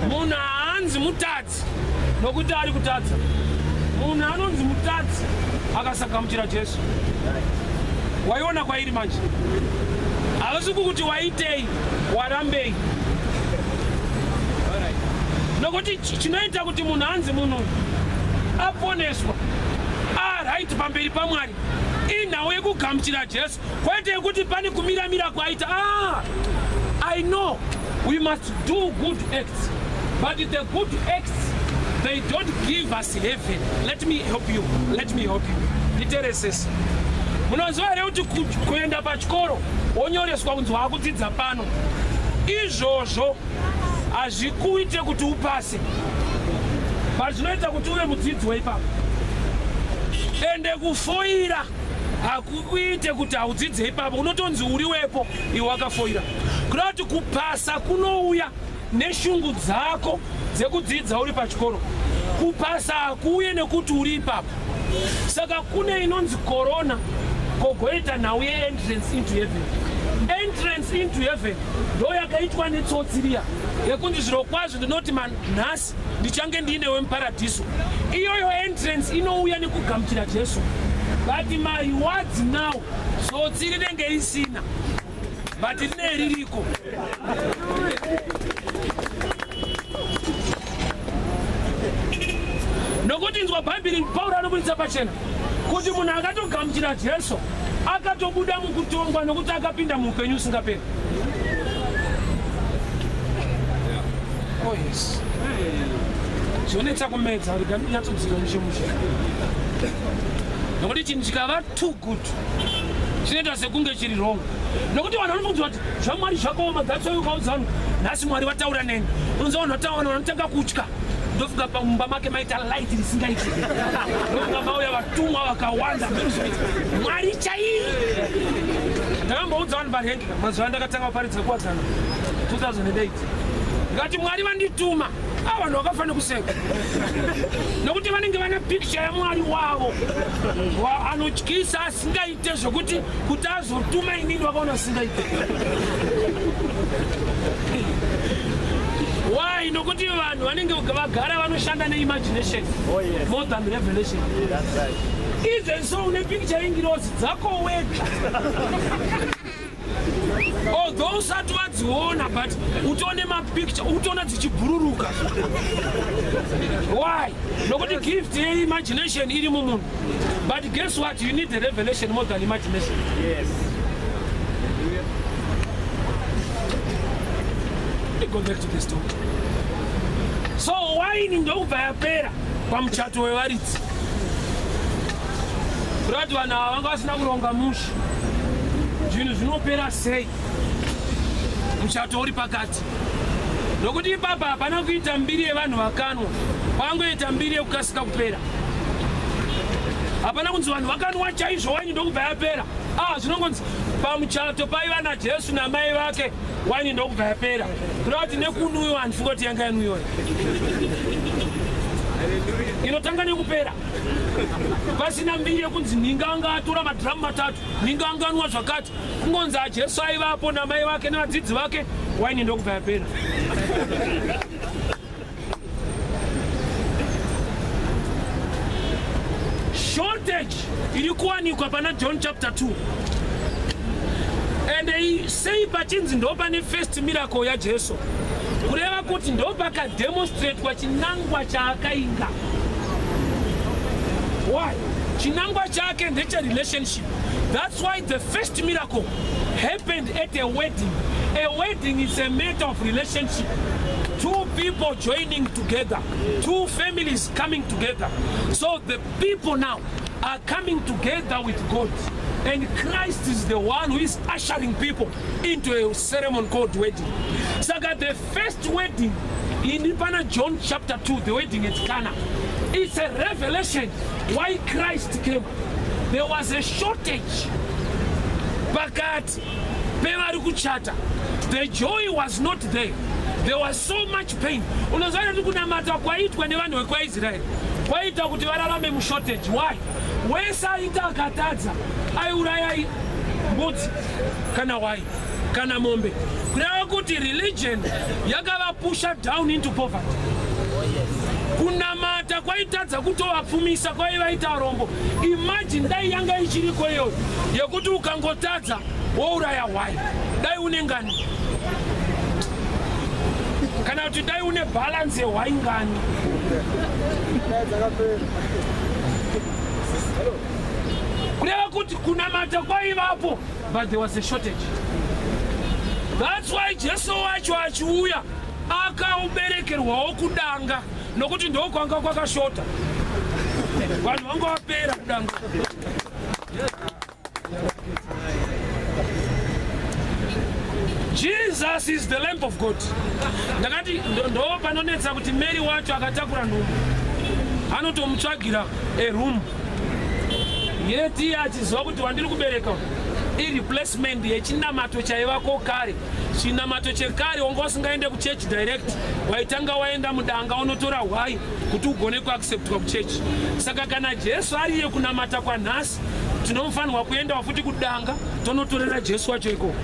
Munhu haanzi mutadzi nokuti ari kutadza. Munhu anonzi mutadzi akasagamuchira Jesu. Waiona kwairi manje, havasi kukuti waitei, warambei, nokuti chinoita kuti munhu anzi munhu aponeswa, aright pamberi paMwari, inhau yekugamuchira Jesu, kwete yekuti pane kumiramira kwaita. Ah, I know we must do good acts, but the good acts, they don't give us heaven. Let me help you, let me help you. Nditeresese. Munoziva here kuti kuenda pachikoro wonyoreswa kunzi waakudzidza pano, izvozvo hazvikuite kuti upase, but zvinoita kuti uve mudzidzi weipapo? Ende kufoira hakukuite kuti haudzidze ipapo, unotonzi uri wepo iwe wakafoira. Kuda kuti kupasa kunouya neshungu dzako dzekudzidza uri pachikoro. Kupasa hakuuye nekuti uri ipapo. Saka kune inonzi korona, kogoita nhau yeentrance into heaven. Entrance into heaven ndo yakaitwa netsotsi riya yekunzi, "Zviro kwazvo ndinoti manhasi ndichange ndiinewe muparadhiso." Iyoyo entrance inouya nekugamuchira Jesu, but marewards now tsotsi rinenge risina, but rine ririko. Nokuti nzwa Bhaibheri, Pauro anobudisa pachena kuti munhu akatogamuchira Jesu akatobuda mukutongwa, nokuti akapinda muupenyu usingaperi. Oh yes, zvonetsa kumedza, rega ndinyatsodzika mushe mushe, nokuti chinhu chikava too good chinoita sekunge chiri wrong, nokuti vanhu vanofungidzwa kuti zvaMwari zvakaoma. That's why ukaudza vanhu, "Nhasi Mwari vataura neni," unonzwa vanhu vataura, vanotanga kutya. Ndofunga pamumba make maita light risingaiti, ndofunga mauya vatumwa vakawanda, Mwari chai. Ndakamboudza vanhu parengi mazuva andakatanga kuparidza kuwadzana 2008, ndikati, "Mwari vandituma." A, vanhu vakafanira kuseka, nokuti vanenge vana picture yaMwari wavo anotyisa, asingaite zvokuti kuti azotuma inini, vakaona asingaite. Why? Nokuti vanhu vanenge vagara vanoshanda neimagination. Oh, yes. More than revelation. That's right. Even so, une picture yengirozi dzako wega, although usati wadziona, but utone mapicture, utoona dzichibhururuka. Why? Nokuti gift yeimagination iri mumunhu, but guess what? You need the revelation more than imagination. Yes. Let me go back to the story. Waini ndokubva yapera pamuchato wevaridzi. Kureva kuti vanhu ava vanga vasina kuronga mushe. Zvinhu zvinopera sei muchato uri pakati? Nokuti ipapa hapana kuita mbiri yevanhu vakanwa, kwangoita mbiri yekukasika kupera. Hapana kunzi vanhu vakanwa chaizvo waini ndokubva yapera. Ah, zvinongonzi pamuchato paiva naJesu namai vake, waini ndokubva yapera. Kureva kuti nekunwiwa handifunga kuti yanga yanwiwa. Inotanga nekupera pasina mbiri yekunzi nhinga anga atora madhiramu matatu, nhinga anga anwa zvakati. Kungonzi aJesu aivapo namai vake nevadzidzi vake, waini ndokubva yapera. Shortage iri kuwanikwa pana John chapter 2. And sei pachinzi ndo pane first miracle yaJesu, kureva kuti ndo pakademonstratwa chinangwa chaakainga. Why? Chinangwa chake ndecherelationship. That's why the first miracle happened at a wedding. A wedding is a matter of relationship. Two people joining together, two families coming together. So the people now are coming together with God, and Christ is the one who is ushering people into a ceremony called wedding. Saka the first wedding in pana John chapter 2, the wedding at Cana, it's a revelation why Christ came. There was a shortage pakati pevari kuchata. The joy was not there. There was so much pain. Unoziva kuti kunamata kwaitwa nevanhu vekwaIsraeri kwaita kuti vararame mushortage. Why? Wese aita akatadza aiuraya mbudzi kana hwai kana mombe. Kureva kuti religion yakavapusha down into poverty. Kunamata kwaitadza kutovapfumisa, kwaivaita rombo. Imagine dai yanga ichiriko iyoyo yekuti ukangotadza wouraya hwai, dai une ngani, kana kuti dai une balance yehwai ngani. Kureva kuti kunamata kwaivapo, but there was a shortage. That's why Jesu wacho achiuya akauberekerwawo kudanga, nokuti ndokwanga kwakashota, vanhu vanga vapera kudanga. Jesus is the Lamb of God. Ndakati ndo panonetsa kuti Mary wacho akatakura nhumbu anotomutsvagira a room, yet iye achiziva kuti wandiri kubereka ireplacement yechinamato chaivako kare. Chinamato chekare wanga usingaende kuchechi direct, waitanga waenda mudanga unotora hwai kuti ugone kuacceptwa kuchechi. Saka kana Jesu ariye kunamata kwanhasi, tinofanirwa kuendawo futi kudanga tonotorera Jesu wacho ikoko.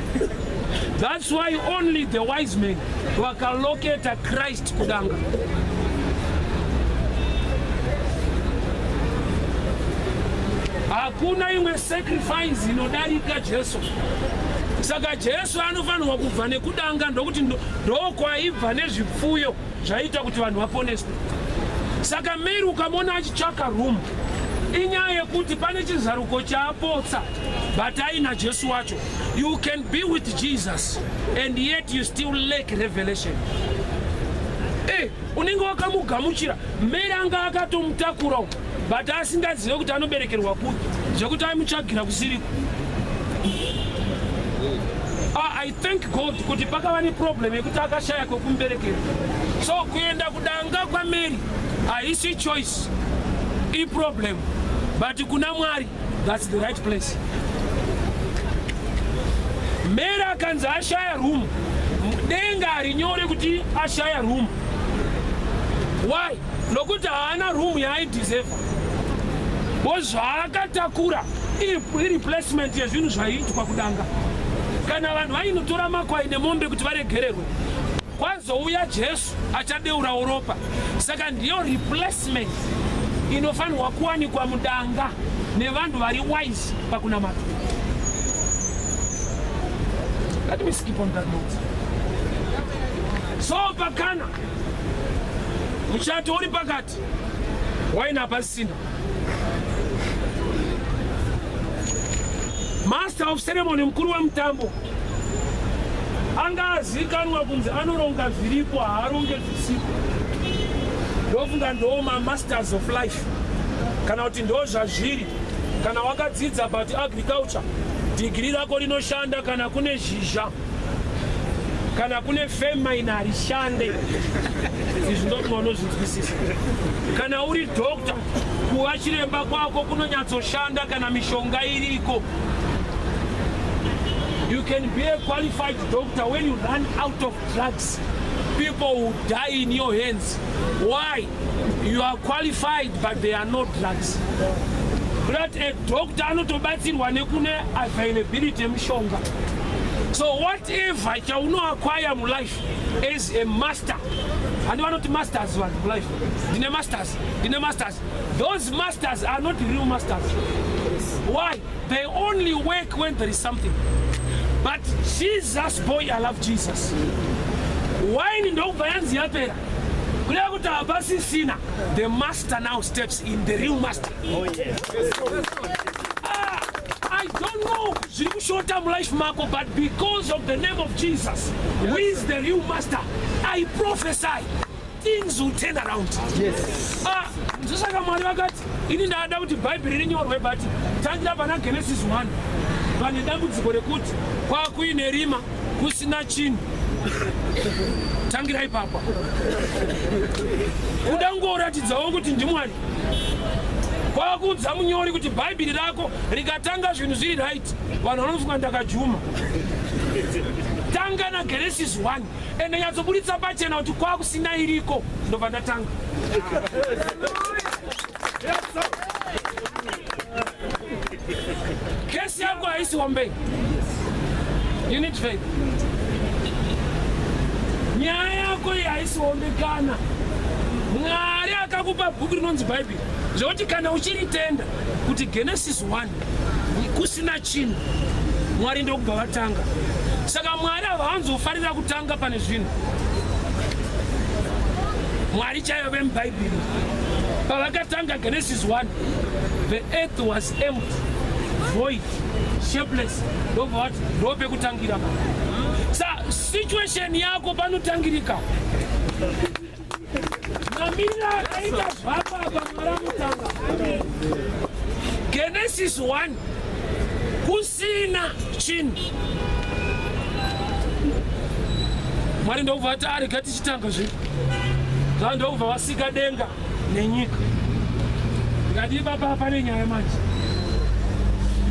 That's why only the wise men vakalocata Christ kudanga. Hakuna imwe sacrifice inodarika Jesu. Saka Jesu anofanirwa kubva nekudanga, ndokuti ndokwaibva nezvipfuyo zvaita kuti vanhu vaponeswe. Saka Mary ukamona achitsvaka room, inyaya yekuti pane chizaruko chaapotsa, but aina Jesu wacho. You can be with Jesus and yet you still lack revelation. Unenge wakamugamuchira. Mary anga akatomutakura, but asingazive kuti anoberekerwa kupi, zvekuti aimutsvagira kusiriko. I thank God kuti pakava neproblem yekuti akashaya kwekumuberekera. So kuenda kudanga kwaMary haisi choice, iproblem, but kuna Mwari that's the right place. Mary akanzi ashaya room, denga harinyore kuti ashaya room. Why? Nokuti haana room yaaideserva, bo zvaakatakura ireplacement yezvinhu zvaiitwa kudanga. Kana vanhu vainotora makwai nemombe kuti varegererwe, kwazouya Jesu achadeurawo ropa. Saka ndiyo replacement inofanirwa kuwanikwa mudanga nevanhu vari wise pakunamata. Let me skip on that note. So pakana muchato uri pakati, waini hapasisina. Master of ceremony, mukuru wemutambo, anga azikanwa kunzi anoronga zviripo, haaronge zvisipo. Ndofunga ndoo mamasters of life kana kuti ndo zvazviri. Kana wakadzidza about agriculture, dhigiri rako rinoshanda kana kune zhizha, kana kune famine harishande. Izvi ndofunga unozvinzwisisa. Kana uri doctor, kuva chiremba kwako kunonyatsoshanda kana mishonga iriko. You can be a qualified doctor when you run out of drugs. People will die in your hands. Why? You are qualified but there are no drugs. But a doctor anotobatsirwa nekune availability yemishonga. So whatever chaunoacquire mulife as a master, handi vanoti masters vanhu mulife, ndine masters, ndine masters. Those masters are not real masters. Why? They only work when there is something. But Jesus, boy, I love Jesus. Wine ndokubva yanzi yapera. Kureva kuti hapasisina. The master now steps in, the real master. Oh, yes. I don't know zviri kushota mulife mako, but because of the name of Jesus, who is the real master, I prophesy things will turn around. Yes. Ah, ndosaka Mwari vakati ini ndada kuti Bhaibheri rinyorwe, but tangira pana Genesis 1 pane dambudziko rekuti kwakuine rima kusina chinhu. Tangira ipapa kuda kungoratidzawo kuti ndiMwari, kwakuudza munyori kuti Bhaibheri rako rikatanga zvinhu zviri right, vanhu vanofunga ndakajuma. Tanga naGenesis 1 ende nyatsoburitsa pachena kuti kwakusina iriko, ndobva ndatanga. Kesi yako haisi hombe. You need faith. Nyaya yako iyi haisi hombe kana Mwari akakupa bhuku rinonzi Bhaibheri, zvekuti kana uchiritenda kuti Genesis 1 kusina chinhu, Mwari ndokubva vatanga. Saka Mwari havawanzofarira kutanga pane zvinhu. Mwari chaivo vemubhaibheri pavakatanga Genesis 1, the earth was empty, void, shapeless, ndobva vati ndopekutangira. Sa situation yako panotangirika mamiriro akaita zvapa apa, Mwari anotanga Genesis 1 kusina chinhu, Mwari ndokubva ati arega tichitanga zvinhu zva, ndokubva vasika denga nenyika. Ndikati ipapa pane nyaya manje.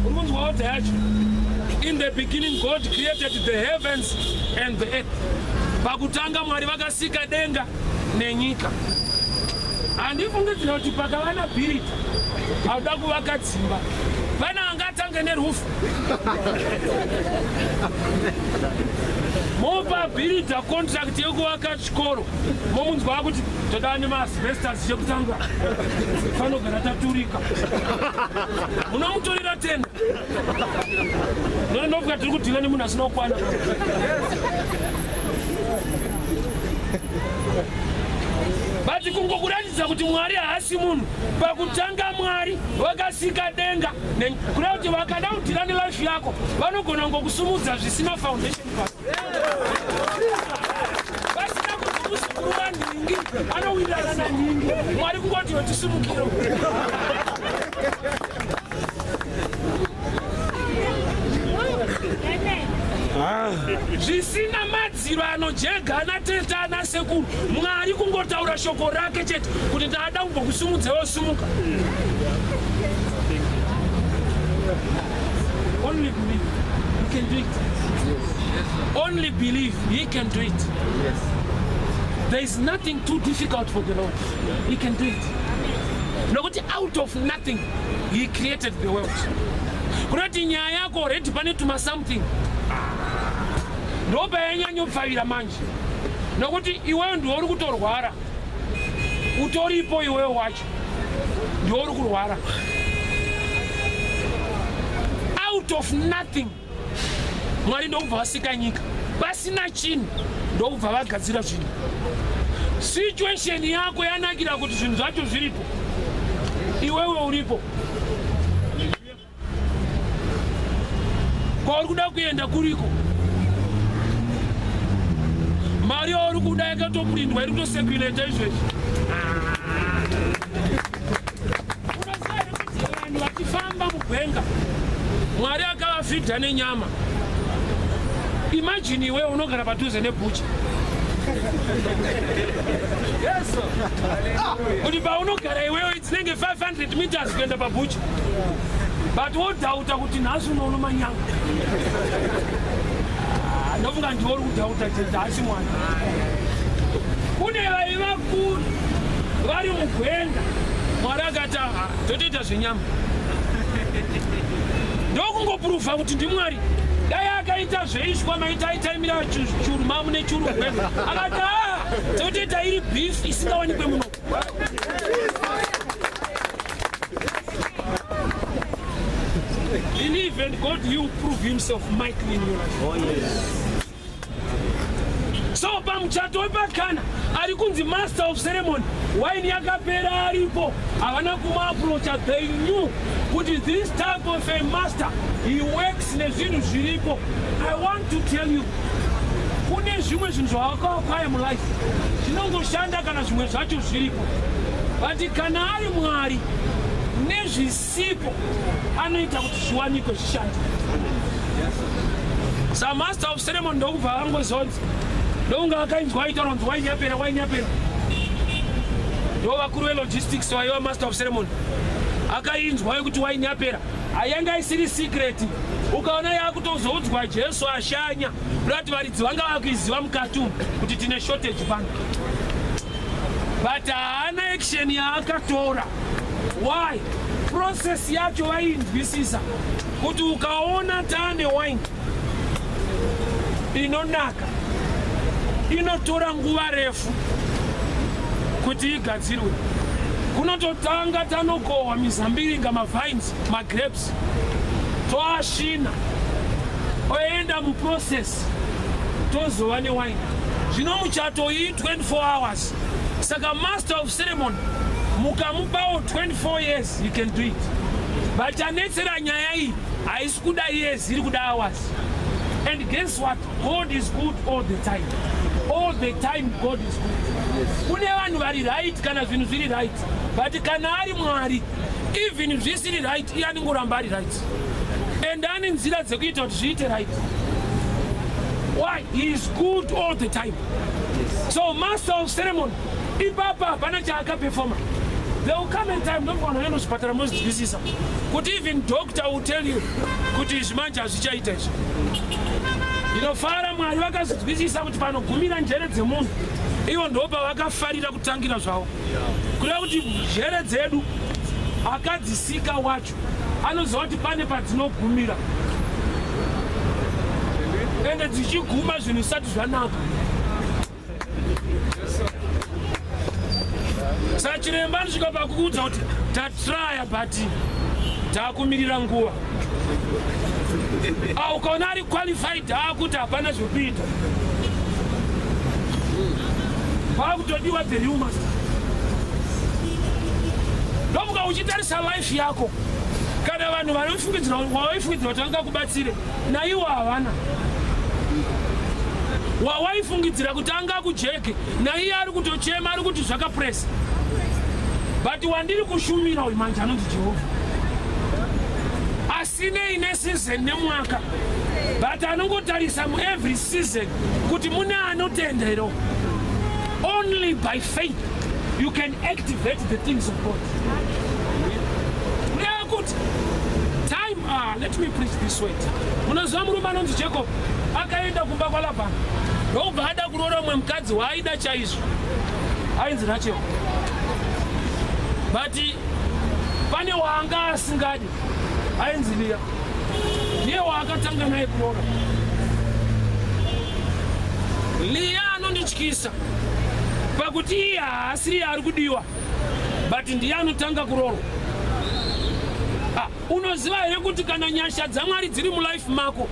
Uri kunzwa order yacho? In the beginning God created the heavens and the earth. Pakutanga Mwari vakasika denga nenyika. Handifungidzira kuti pakava nabuilder auda kuvaka dzimba, pane angatange neroof. Mopa builder contract yekuvaka chikoro, momunzwa kuti toda nemaasbestos, chekutanga panogara taturika. Munomutorera tender. Ndonofuka tiri kudhila nemunhu asina kukwana. But kungokuratidza kuti Mwari haasi munhu, pakutanga Mwari vakasika denga. Kureva kuti vakada kudhila nelife yako, vanogona ngokusumudza zvisina foundation pasi, vasina kuti muzukuru wanhingi anowirirana nanhingi. Mwari kungoti yotisimukiro. Zvisina madziro anojega ana tete ana sekuru, Mwari kungotaura shoko rake chete kuti ndaada kumbokusumudza, wosumuka. Only believe you can do it. Only believe he can do it. There is nothing too difficult for the Lord. He can do it, nokuti out of nothing he created the world. Kunoti nyaya yako already pane tuma something, ndopayanyanyopfavira manje, nokuti iweyo ndiwe uri kutorwara, utoripo iweyo wacho ndiwe uri kurwara. Out of nothing Mwari ndokubva vasika nyika, pasina chinhu ndokubva vagadzira zvinhu. Situation yako yanakira kuti zvinhu zvacho zviripo, iwewe uripo, kwauri kuda kuenda kuriko, mari yauri kuda yakatoprindwa, iri kutocirculate izvezvi. mugwenga, Mwari akavafidha nenyama. Imagine iwe unogara padhuze nebhucha. Yes, kuti paunogara iwewe dzinenge 500 meters kuenda pabhucha, but wodhauta kuti nhasi unoona manyama. Ah, ndofunga ndiwe uri kudhauta chete, asi mwana kune vaiva kuri vari mugwenga. Mwari akati, "Ah, totoita zvenyama." Ndokungopurufa kuti ndiMwari. Dai akaita zveishwa maita aitaimira churu mamu nechuru gwenga. Akati, "Ah, totoita iri beef isingawanikwe muno." Believe and God will prove himself mightily in your life. Oh, yes. So pamuchato wepaKana, ari kunzi master of ceremony, waini yakapera aripo, havana kumuapproacha. They knew kuti this type of a master, he works nezvinhu zviripo. I want to tell you, kune zvimwe zvinhu zvawakakwaya mulife zvinongoshanda kana zvimwe zvacho zviripo, but kana ari Mwari, nezvisipo anoita kuti zviwanikwe, zvishande. Samaster of ceremony ndokubva vangozonzi, ndokunge akainzwa aitaura kunzi waini yapera, waini yapera. Ndo vakuru velogistics vaiva master of ceremony akainzwa yekuti waini yapera. Hayanga isiri secret. Ukaona yakutozoudzwa Jesu ashanya, kuda kuti varidzi vanga vakuiziva mukati umu kuti tine shortage pano, but haana action yaakatora. Why? Process yacho vainzwisisa kuti ukaona taane wine inonaka, inotora nguva refu kuti igadzirwe. Kunototanga tanokohwa mizambiringa, mavines, magrapes, toasvina, oenda muprocess, tozova newaini. Zvino muchato iyi 24 hours, saka master of ceremony mukamupawo 24 years, he can do it. But anetsera nyaya iyi haisi kuda years, iri kuda hours. And guess what? God is good all the time. All the time God is good. Kune vanhu vari right kana zvinhu zviri right, but kana ari Mwari, even zvisiri right, iye anongoramba ari right, and ane nzira dzekuita kuti zviite right. Why? He is good all the time. So master of ceremony ipapa hapana chaakapefoma. There will come a time, ndofunga vanhu vaenda kuzvipatara mozvinzwisisa kuti even doctor will tell you kuti izvi manje hazvichaita izvi. Ndinofara Mwari vakazvinzwisisa kuti panogumira njere dzemunhu, ivo ndo pavakafarira kutangira zvavo, kureva kuti njere dzedu akadzisika wacho anoziva kuti pane padzinogumira, ende dzichiguma zvinhu zvisati zvanaka. Saka chiremba anosvika pakuudza kuti tatraya, but taakumirira nguva. Ah, ukaona ari qualified aakuti hapana zvekuita, paakutodiwa the real master. Ndomuka uchitarisa life yako, kana vanhu vanofungidzira, wawaifungidzira kuti vangakubatsire, naiwo havana. Wawaifungidzira kuti angakujeke, naiye ari kutochema, ari kuti zvakapresa. But wandiri kushumira uyu manje anonzi Jehovha, asinei neseason nemwaka, but anongotarisa muevery season kuti mune anotenda here. Only by faith you can activate the things of God. Kureva kuti time, ah, let me preach this word. Munoziva murume anonzi Jacob akaenda kumba kwaLabhani, ndokubva ada kuroora mumwe mukadzi waaida chaizvo ainzi Rachel, but pane waanga asingadi ainzi Liya, ndiye waakatanga naye kuroora. Liya anondityisa pakuti iye haasiri ari kudiwa, but ndiye anotanga kuroorwa. Ah, unoziva here kuti kana nyasha dzaMwari dziri mulife mako,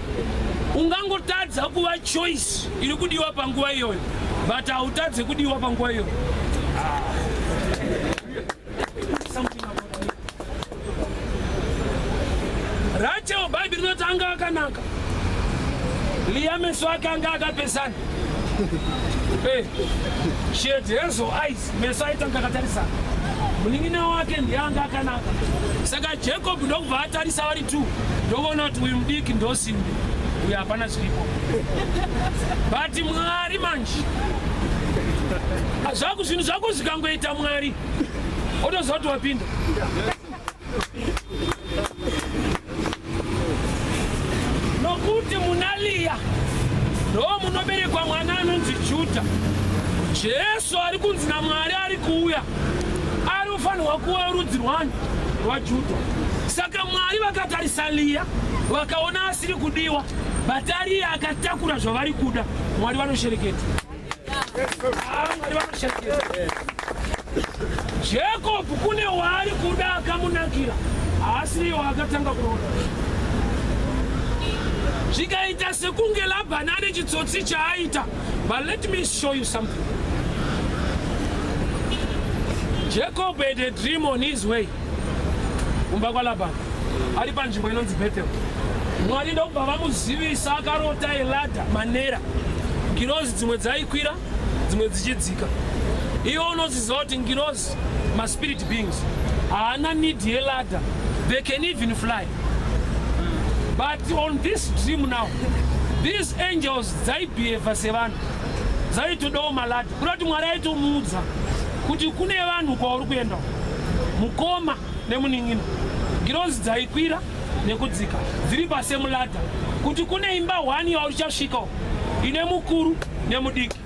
ungangotadza kuva choice iri kudiwa panguva iyoyo, but hautadze kudiwa panguva iyoyo? Something about me. Rachel, Bhaibheri rinoti anga akanaka. Liya meso ake anga akapesana. She had hazel eyes, meso aitanga akatarisana. Munin'ina wake ndiye anga akanaka. Saka Jacob ndokubva atarisa vari two, ndokuona kuti uyu mudiki ndosimbe, uyu hapana zviripo. But Mwari manje zvako zvinhu zvako zvikangoita Mwari otoziva kuti wapinda. Nokuti muna Liya ndo munoberekwa mwana anonzi Judha. Jesu ari kunzi naMwari ari kuuya, ari kufanirwa kuva rudzi rwani? RwaJudha. Saka Mwari vakatarisa Liya vakaona asiri kudiwa, but ariye akatakura zvavari kuda. Mwari vanoshereketa. Mwari vanoshereketa. Jacob kune waari kuda akamunakira, haasiriye waakatanga kuroora. Zvikaita sekunge Labhani ane chitsotsi chaaita, but let me show you something. Jacob had a dream on his way kumba kwaLabhani, ari panzvimbo inonzi Bethel. Mwari ndokubva vamuzivisa, akarota eladha manera, ngirozi dzimwe dzaikwira dzimwe dzichidzika. Iwe unoziziva kuti ngirozi, maspirit beings, haana need yeladha, they can even fly. But on this dream now, these angels dzaibehave sevanhu, dzaitodawo maladha. Kuda kuti Mwari aitomuudza kuti kune vanhu kwauri kuenda, mukoma nemunin'ina. Ngirozi dzaikwira nekudzika dziri pasemuladha, kuti kune imba 1 yauchasvika ine mukuru nemudiki.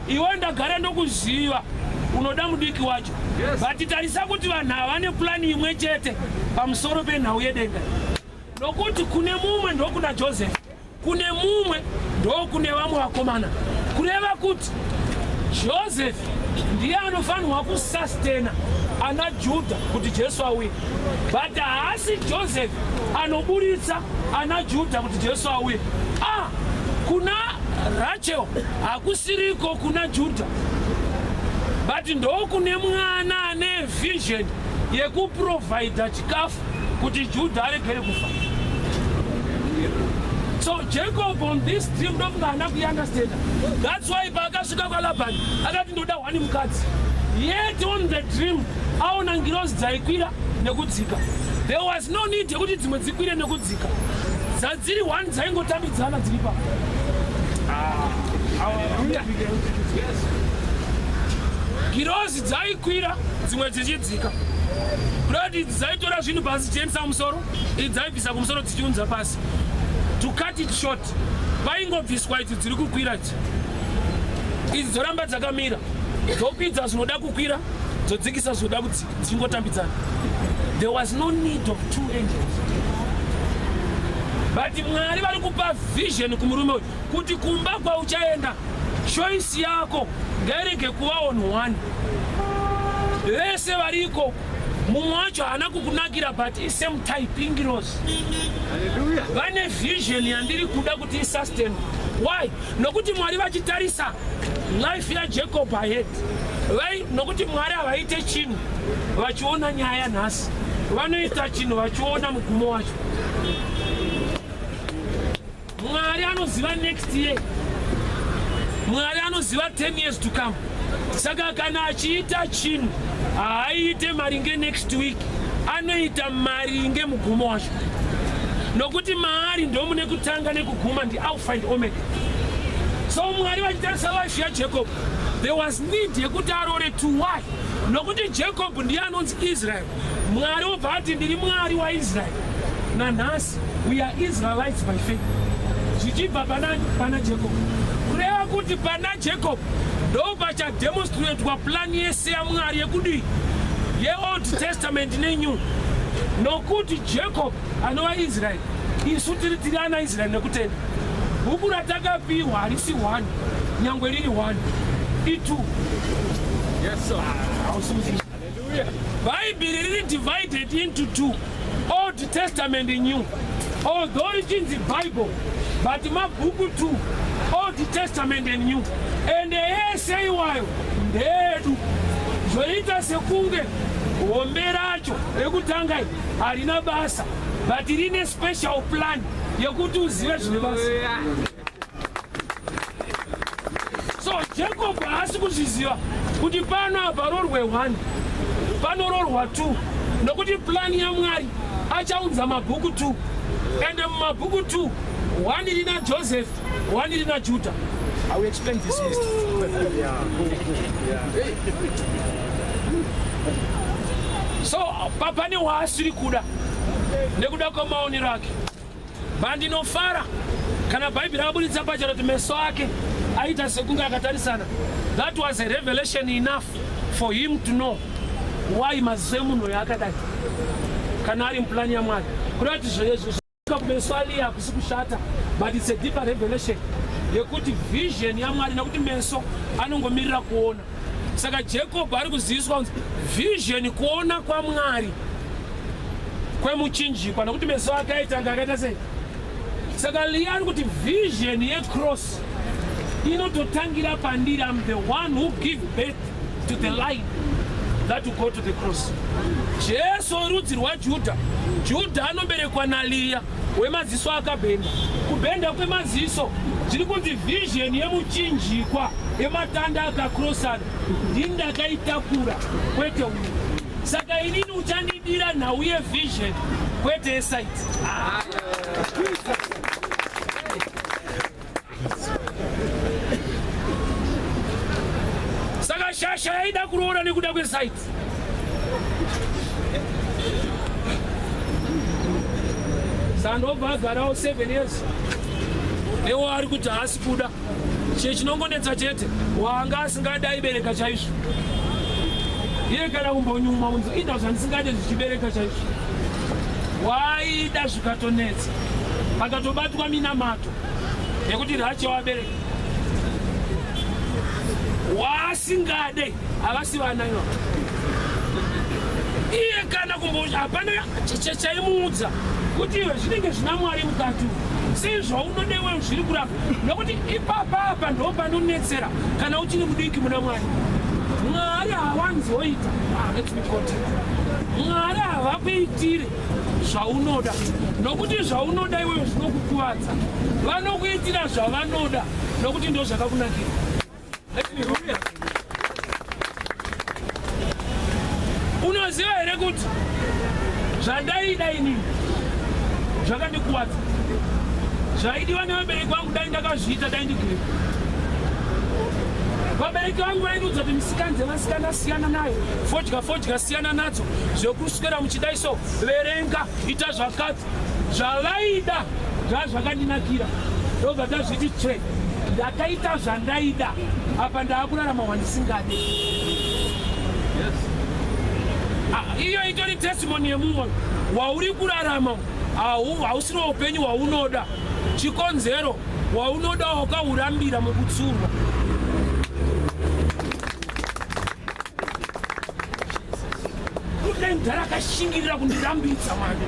Iwe ndagara ndokuziva unoda mudiki wacho, but tarisa kuti vanhu ava vane purani imwe chete pamusoro penhau yedenga, nokuti kune mumwe ndokuna Joseph, kune mumwe ndokune vamwe vakomana. Kureva kuti Joseph ndiye anofanirwa kusastena ana Judha kuti Jesu auye, but haasi Joseph anoburitsa ana Judha kuti Jesu auye. Kuna Rachel hakusiriko kuna Judha, but ndokune mwana ane vision yekuprovhaidha chikafu kuti Judha aregere kufa. So Jacob on this dream ndofunga haana kuiunderstanda. That's why paakasvika kwaLabhani akati ndoda one mukadzi. Yet on the dream aona ngirozi dzaikwira nekudzika. There was no need yekuti dzimwe dzikwire nekudzika, dzadziri one dzaingotambidzana dziri pa. Ngirozi dzaikwira dzimwe dzichidzika, kureva idzi dzaitora zvinhu pasi dzichiendesa kumusoro, idzi dzaibvisa kumusoro dzichiunza pasi. To cut it short, paingobviswa idzi dziri kukwira idzi, idzi dzoramba dzakamira, dzokwidza zvinoda kukwira, dzodzikisa zvinoda kudzika, dzichingotambidzana. There was no need of two angels, but Mwari vari kupa vision kumurume uyu kuti kumba kwauchaenda choice yako ngairege kuva on one. Vese vari ikoko, mumwe wacho haana kukunakira, but isame type ingirozi, vane vision yandiri kuda kuti isustain. Why? Nokuti Mwari vachitarisa life yaJacob ahead, nokuti Mwari havaite chinhu vachiona nyaya nhasi, vanoita chinhu vachiona mugumo wacho. Mwari anoziva next year, Mwari anoziva 10 years to come. Saka kana achiita chinhu, haaite maringe next week, anoita maringe mugumo wacho, nokuti maari ndomune kutanga nekuguma, ndi Alpha and Omega. So Mwari vachitarisa life yaJacob, there was need yekuti arore to. Why? Nokuti Jacob ndiye anonzi Israel. Mwari obva ati ndiri Mwari waIsrael. Nanhasi we are Israelites by faith, zvichibva pana Jacob. Kureva kuti pana Jacob ndo pachademonstratwa plan yese yaMwari yekudii, yeOld Testament neNew, nokuti Jacob anova Israel. Isu tiri ana Israel nekutenda. Bhuku ratakapiwa harisi 1, nyangwe riri 1, i2. Bhaibheri riri divided into two, Old Testament, New. Although richinzi Bible, but mabhuku two, Old Testament and New, ende yese iwayo ndeedu. Zvoita sekunge hombe racho rekutanga iri harina basa, but rine special plan yekuti uzive zvine basa. So Jacob haasi kuzviziva kuti pano apa rorwe 1. Panororwa 2 nokuti plani yaMwari achaunza mabhuku 2 ende mumabhuku 2 1 rina Joseph, 1 rina Judah. I will explain this mystery. So pane waasiri kuda nekuda kwemaonero ake. Bandinofara kana Bhaibheri rakaburitsa pachena kuti meso ake aita sekunge akatarisana. That was a revelation enough for him to know why maziso emunhu uyo akadai kana ari muplani yaMwari. Kuda kuti zvezvo kumeso aLiya hakusi kushata, but it's a deeper revelation yekuti vision yaMwari, nekuti meso anongomirira kuona. Saka Jacob ari kuziviswa kunzi vision kuona kwaMwari kwemuchinjikwa, nekuti meso ake aitanga akaita sei. Saka Liya ari kuti vision yecross inototangira pandiri. I'm the one who give birth to the line that will go to the cross. Jesu rudzi rwaJudha, Judha anoberekwa naLiya wemaziso akabhenda. Kubhenda kwemaziso zviri kunzi vision yemuchinjikwa yematanda akakrosana ndini ndakaitakura, kwete uyu. Saka inini uchandidira nhau yevision kwete yesight. Saka shasha yaida kuroora nekuda kwesight. Sandobva agarawo 7 years newo ari kuti haasi kuda. Chie chinongonetsa chete wanga asingadi aibereka chaizvo iye, kana kumbonyuma unzi ida zvandisingade zvichibereka chaizvo, waida zvikatonetsa, pakatobatwa minamato yekuti racho wabereka waasingade havasi vana ivo iye, kana kumbo hapana chaimuudza kuti iwe zvinenge zvina Mwari mukati sezvaunodewe zviri kurapa. Nokuti ipapa apa ndo panonetsera kana uchiri mudiki muna Mwari. Mwari hawanzoita, let me continue. Mwari havakuitire zvaunoda, nokuti zvaunoda iwewe zvinokukuvadza. Vanokuitira zvavanoda nokuti ndo zvakakunakira. Let me go. Unoziva here kuti zvandaida inini zvakandikuwadza? Zvaidiwa nevabereki vangu, dai ndakazviita dai ndigere. Vabereki vangu vaindiudza kuti misikanze vasikana siyana nayo, fodya fodya siyana nadzo, zvekuswera muchidai so, verenga, ita zvakati. Zvavaida zvaa zvakandinakira, ndobva tazviti tsve. Ndakaita zvandaida, apa ndaakurarama wandisingade. Ah, iyo itori testimony yemumwe wauri kurarama hausiri upenyu hwaunoda. Chikonzero waunoda wakaurambira mukutsurwa. Kudai mudhara akashingirira kundirambidza mani,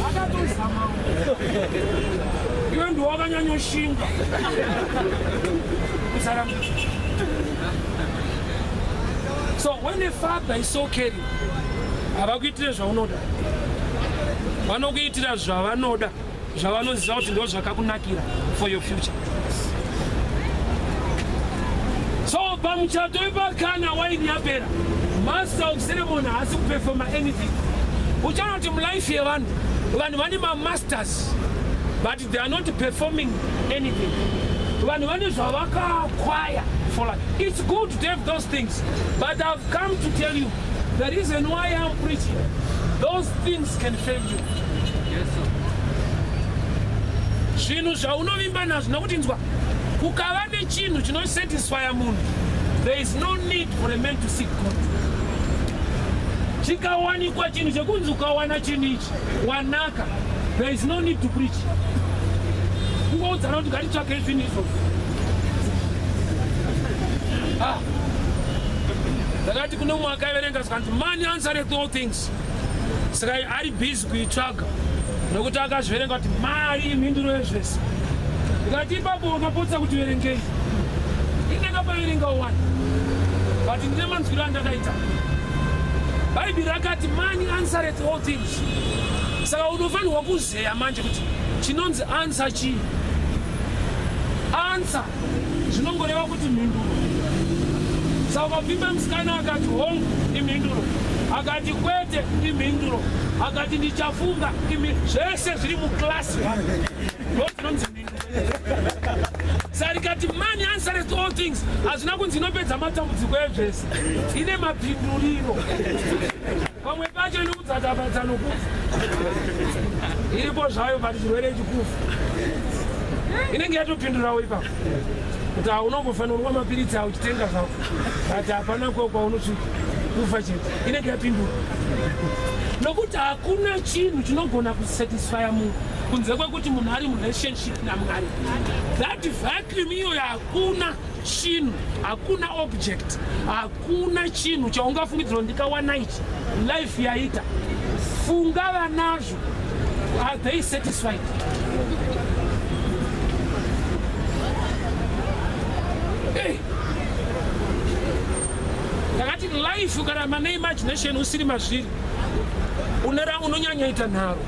akatozama. Iwe ndiwo wakanyanyoshinga kusarambidza. So when a father is so caring, havakuitire zvaunoda, vanokuitira zvavanoda, zvavanoziva kuti ndo zvakakunakira for your future. So pamuchato wepakana waini yapera, master of ceremony haasi kuperforma anything. Uchaona kuti mulife yevanhu, vanhu vane mamasters but they are not performing anything. Vanhu vane zvavakakwaya for life. It's good to have those things, but I've come to tell you the reason why I'm preaching: those things can fail you. Zvinhu zvaunovimba nazvo, nokuti nzwa, kukava nechinhu chinosatisfya munhu, there is no need for a man to seek God. Chikawanikwa chinhu chekunzi ukawana chinhu ichi wanaka, there is no need to preach. Kungoudzana kuti ngatitsvakei zvinhu izvozvo. Ah. Ndakati kune umwe akaiverenga zvikanzi, "Money answereth all things." Saka ari busy kuitsvaga nokuti akazviverenga kuti mari imhinduro yezvese. Ndikati ipapo wakapotsa kuti verengei. Indakapaverenga wani, but ndine manzwiro andakaita. Bhaibheri rakati, "Money answereth all things." Saka unofanirwa kuzeya manje kuti chinonzi answer chii. Answer zvinongoreva kuti mhinduro. Saka ukapfimba musikana akati hongu, imhinduro. Akati kwete, imhinduro. Akati ndichafunga, imi zvese zviri muclass one. Ndo zvinonzi mhinduro. Saka rikati money answereth all things, hazvina kunzi inopedza matambudziko ezvese, ine mapinduriro. Pamwe pacho inokudzatapadza nokufa. Iripo zvayo but chirwere chikufa. Inenge yatopindurawo ipapo. Kuti haunombofanira kunwa mapiritsi awo uchitenga zvako. But hapana kwa kwaunosvika kufa chete. Inenge yapindura. Nokuti hakuna chinhu chinogona kusatisfya munhu kunze kwekuti munhu ari murelationship naMwari. That vacuum iyoyo hakuna chinhu, hakuna object, hakuna chinhu chaungafungidzira ndikawana ichi life yaita. Funga vanazvo, are they satisfied? Hey. Ndakati life ukaramba neimagination usiri mazviri unonyanyaita nharo.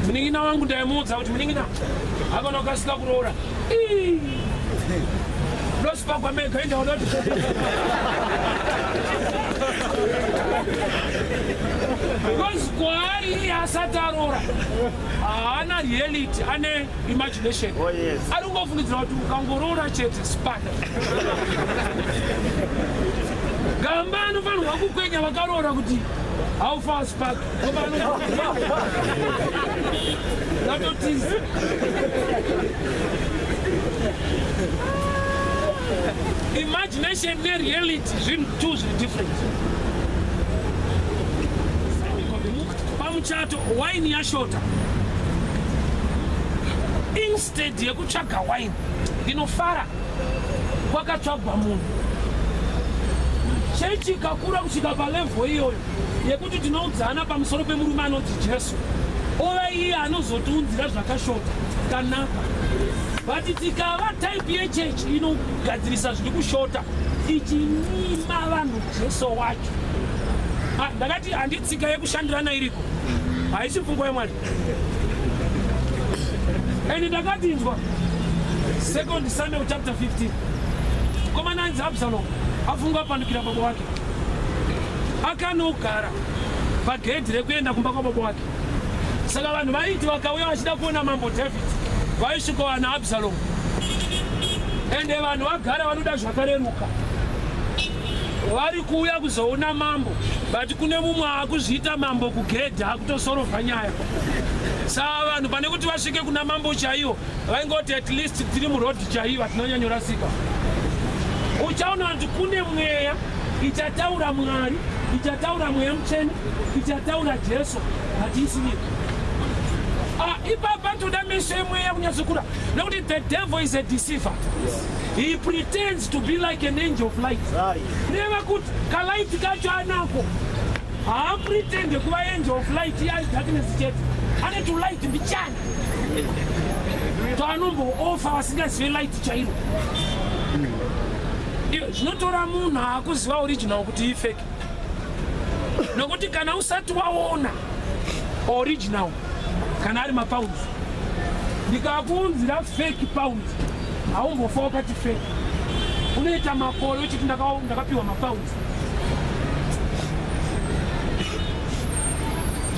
Munin'ina wangu ndaimuudza kuti munin'ina akona ukasika kuroora ndosipagwa mega inda unoti because kwaari iye asati aroora haana reality, ane imagination. Oh, yes. Ari kungofungidzira kuti ukangoroora chete sipaka. Gamba anofanirwa kukwenya vakaroora kuti how far spark natotiza. Imagination nereality zvinhu two zviri different. Pamuchato waini yashota, instead yekutsvaga waini ndinofara kwakatsvagwa munhu. Chechi ikakura kusvika palevho iyoyo yekuti tinoudzana pamusoro pemurume anonzi Jesu, ova iye anozotiunzira zvakashota kanaka. But tikava type yechechi inogadzirisa zviri kushota ichinyima vanhu Jesu wacho, ndakati handitsika yekushandirana iriko, haisi pfungwa yaMwari. Ende ndakatinzwa 2 Samuel chapter 15, komana anzi Absalom afunga apandukira baba wake, akanogara pagedhi rekuenda kumba kwababa wake. Saka vanhu vaiti vakauya vachida kuona mambo David vaisvikowana Absalom. Ende vanhu vagara vanoda zvakareruka, vari kuuya kuzoona mambo, but kune mumwe akuzviita mambo kugedhi akutosorovha nyaya. Saka vanhu pane kuti vasvike kuna mambo chaiwo vaingoti at least tiri murodhi chaiyo, hatinonyanyorasika. Uchaona kuti kune mweya ichataura Mwari, ichataura Mweya Mutsvene, ichataura Jesu, hatiisiviri. Ipapa toda meso emweya kunyatsokura, nekuti the devil is a deceiver. He pretends to be like an angel of light. Reva kuti kalight kacho anako, haapretende kuva angel of light, iye ari darkness chete. Ane tulight mbichana taanombo-ofa vasingazive light chairo. Iyo zvinotora munhu aakuziva original kuti ifake, nokuti kana usati waona original, kana ari mapounds, ndikakuunzira fake pounds haumbofa wakati fake. Unoita makore uchiti ndakapiwa mapounds.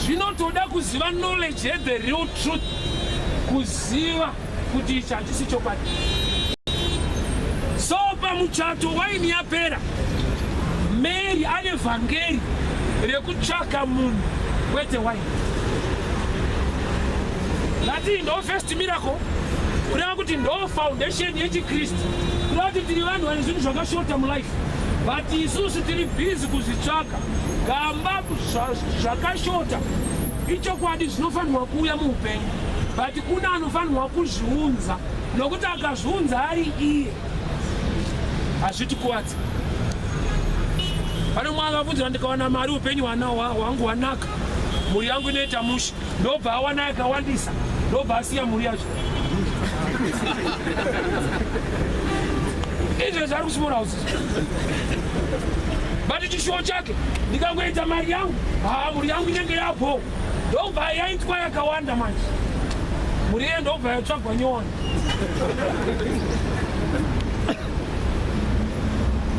Zvinotoda kuziva knowledge yethe real truth, kuziva kuti ichi hachisi chokwadi. So pamuchato waini yapera, Mary ane vhangeri rekutsvaka munhu kwete waini. Ngati ndo first miracle, kureva kuti ndo foundation yechikristu, kureva kuti tiri vanhu vane zvinhu zvakashota mulife, but isusu tiri busy kuzvitsvaka. Gamba zvakashota ichokwadi zvinofanirwa kuuya muupenyu, but kuna anofanirwa kuzviunza, nokuti akazviunza ari iye hazvitikuvadzi. Pane mumwe akabvunzira, ndikawana mari upenyu hwangu hwanaka, mhuri yangu inoita mushe. Ndobva awana yakawandisa, ndobva asiya mhuri yacho. Izvezvi ari kusmall house, but chishuwo chake, ndikangoita mari yangu, ha, mhuri yangu inenge yapo. Ndobva yaitwa yakawanda manje, mhuri iye ndobva yatsvagwa nyowani.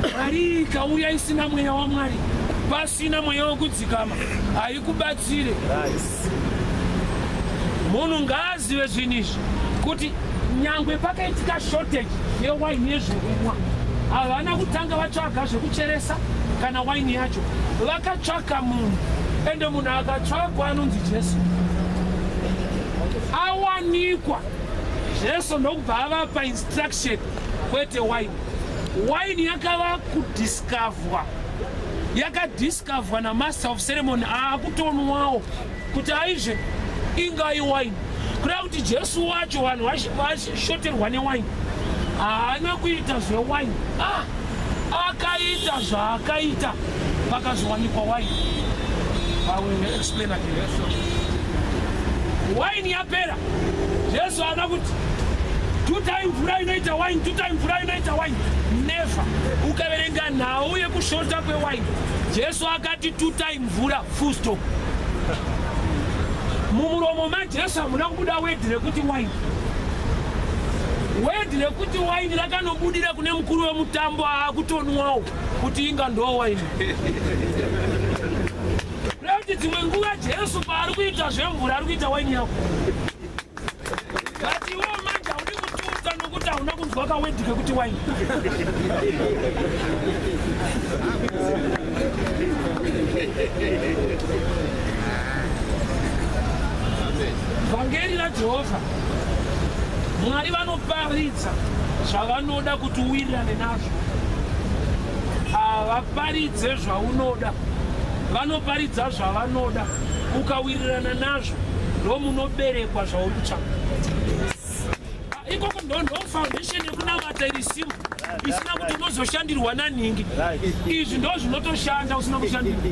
Mari ikauya isina mweya waMwari, pasina mweya wekudzikama, haikubatsire. Munhu ngaazive zvinhu izvi kuti nyangwe pakaitika shortage yewaini yezvekumwa, havana kutanga vatsvaga zvekucheresa kana waini yacho, vakatsvaka munhu, ende munhu akatsvagwa anonzi Jesu. Awanikwa Jesu ndokubva avapa instruction, kwete waini. Waini yakava kudiscoverwa, yakadiscoverwa namaster of ceremony aakutonwawo kuti aizve ingai waini. Kureva kuti Jesu wacho vanhu vashoterwa newaini, haana kuita zvewaini, akaita zvaakaita pakazowanikwa waini. I will explain again. Waini yapera, Jesu haana kuti tutai mvura inoita waini, tutai mvura inoita waini. Never. Ukaverenga nhau yekushota kwewaini, Jesu akati tutai mvura, full stop. Mumuromo maJesu hamuna kubuda word rekuti waini. Word rekuti waini rakanobudira kune mukuru wemutambo aakutonwawo kuti inga ndo waini. Kuti dzimwe nguva Jesu paari kuita zvemvura ari kuita waini yako, but iwewo manje haudi kututa nokuti hauna kunzwa kaword kekuti waini. Vhangeri raJehovha, Mwari vanoparidza zvavanoda kuti uwirirane nazvo, havaparidze zvaunoda, vanoparidza zvavanoda. Ukawirirana nazvo ndomunoberekwa zvauri kutsvaka. Ikoko ndo foundation yekunamata iri simple, isina kuti unozoshandirwa nanhingi. Izvi ndo zvinotoshanda usina kushandirwa.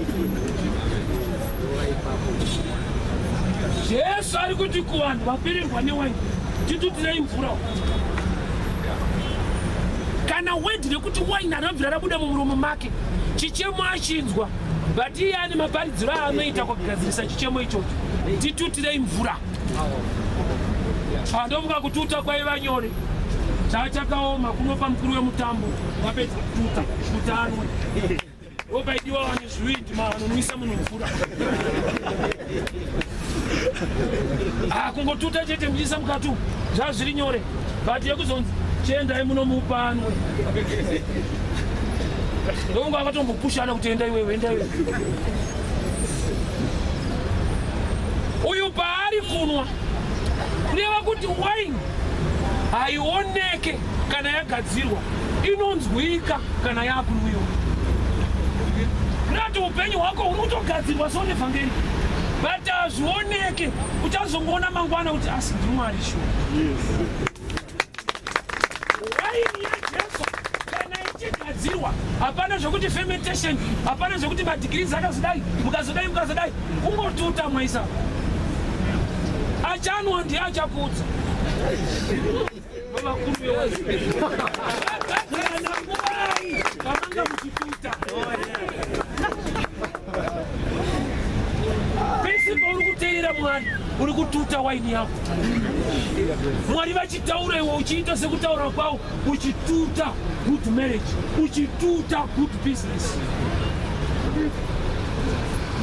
Jesu ari kuti kuvanhu vapererwa newaini, titutirei mvura. Kana word rekuti waini anobvira rabuda mumuromo make, chichemo achinzwa, but iye ane maparidziro aanoita kugadzirisa chichemo ichocho. Titutirei mvura. Ndofunga kututa kwaiva nyore, chachakaoma kunopa mukuru wemutambo wapedza kututa kuti anwe. Wopaidiwa vane zvivindi vanonwisa munhu mvura. Kungotuta chete muchiisa mukati umu zvazviri nyore, but yekuzonzi chiendai munomupa anwe, ndokunga akatombopushana kuti enda iwewe, enda iwewe. Uyu paari kunwa, kureva kuti waini haioneke kana yagadzirwa, inonzwika kana yakunwiwa. Kureva kuti upenyu hwako huri kutogadzirwa so nevhangeri, but hazvioneke. Uchazongoona mangwana kuti asi ndiMwari shuwa. Waini yaJesu kana ichigadzirwa, hapana zvekuti fermentation, hapana zvekuti madegrees akazodai, mukazodai mukazodai, kungotuta mwaisa. Achanwa ndiye achakudza. Vakuru vagadzirana nguvai vamanga muchituta? Pese pauri kuteerera Mwari, uri kututa waini yako. Mwari vachitaura, iwe uchiita sekutaura kwavo, uchituta good marriage, uchituta good business.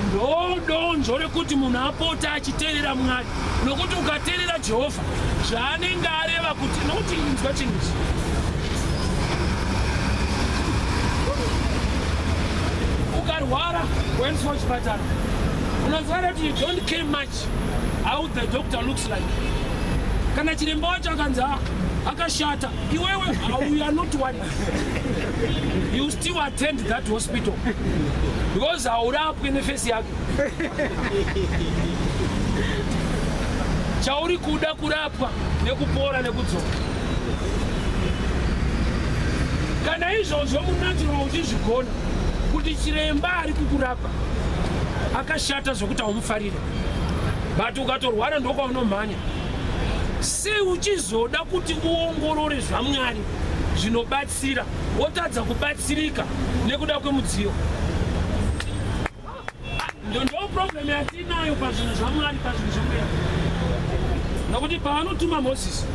Ndo donzvo rekuti munhu apota achiteerera Mwari, nokuti ukateerera Jehovha zvaanenge areva kuti, nokuti inzwa chinhu ichi, ukarwara waendeswa kuchipatara, unoziva kuti you don't care much how the doctor looks like. Kana chiremba wacho akanzi akashata, iwewe you are not worried, you still attend that hospital because haurapwe neface yake. Chauri kuda kurapwa nekupora nekudzoka. Kana izvozvo munatural uchizvigona kuti chiremba ari kukurapa akashata zvokuti haumufarire, but ukatorwara ndokwaunomhanya, sei uchizoda kuti uongorore zvaMwari zvinobatsira wotadza kubatsirika nekuda kwemudziyo? Ndo problem yatinayo pazvinhu zvaMwari, pazvinhu zvemweya, nokuti paanotuma Mozisi,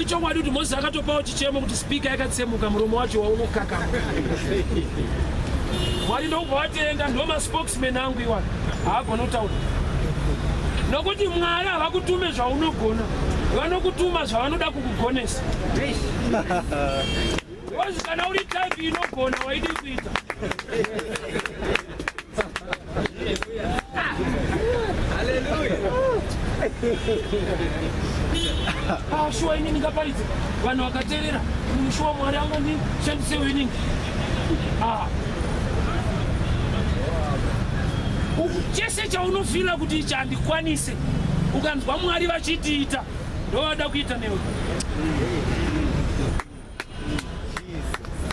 Ichokwadi kuti Moses akatopawo chichemo kuti speaker yakatsemuka muromo wacho waunokaka. Mwari ndokubva vatenda, ndo maspokesman angu iwayo, haagona kutaura nokuti Mwari havakutume zvaunogona, vanokutuma zvavanoda kukugonesa. Because kana uri type inogona waidi kuita. Ah, shuwa ini ndingaparidze vanhu vakateerera, shuwa Mwari angandishandise winning. Ah. Chese chaunofila kuti ichi handikwanise, ukanzwa Mwari vachitiita, ndovada kuita newe.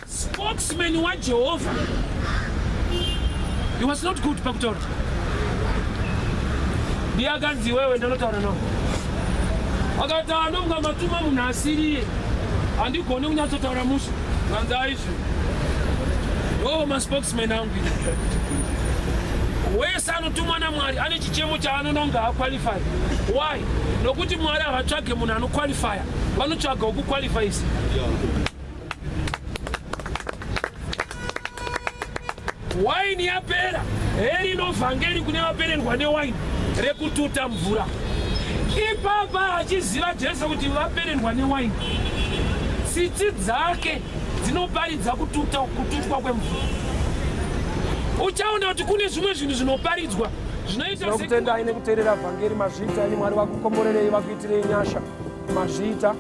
Spokesman waJehovha, he was not good pakutaura. Ndiye akanzi, "Iwewe ndanotaura nawo." Akati, "Anonga matuma munhu asiriye, handigoni kunyatsotaura mushe." Kanzi, "Aizvi ndo maspokesman angu." Wese anotumwa naMwari ane chichemo chaanononga aqualify. Why? Nokuti Mwari havatsvage munhu anoqualifya, vanotsvaga wokuqualifyisa. Waini yapera, herino vhangeri kune vapererwa newaini rekututa mvura. Ipapa achiziva Jesu kuti vapererwa newaini, tsitsi dzake dzinoparidza kututa, kututwa kwemvura. Uchaona kuti kune zvimwe zvinhu zvinoparidzwa zvinoita. Tinokutendai nekuteerera vhangeri. Mazviita ini. Mwari vakukomborerei, vakuitirei nyasha. Mazviita.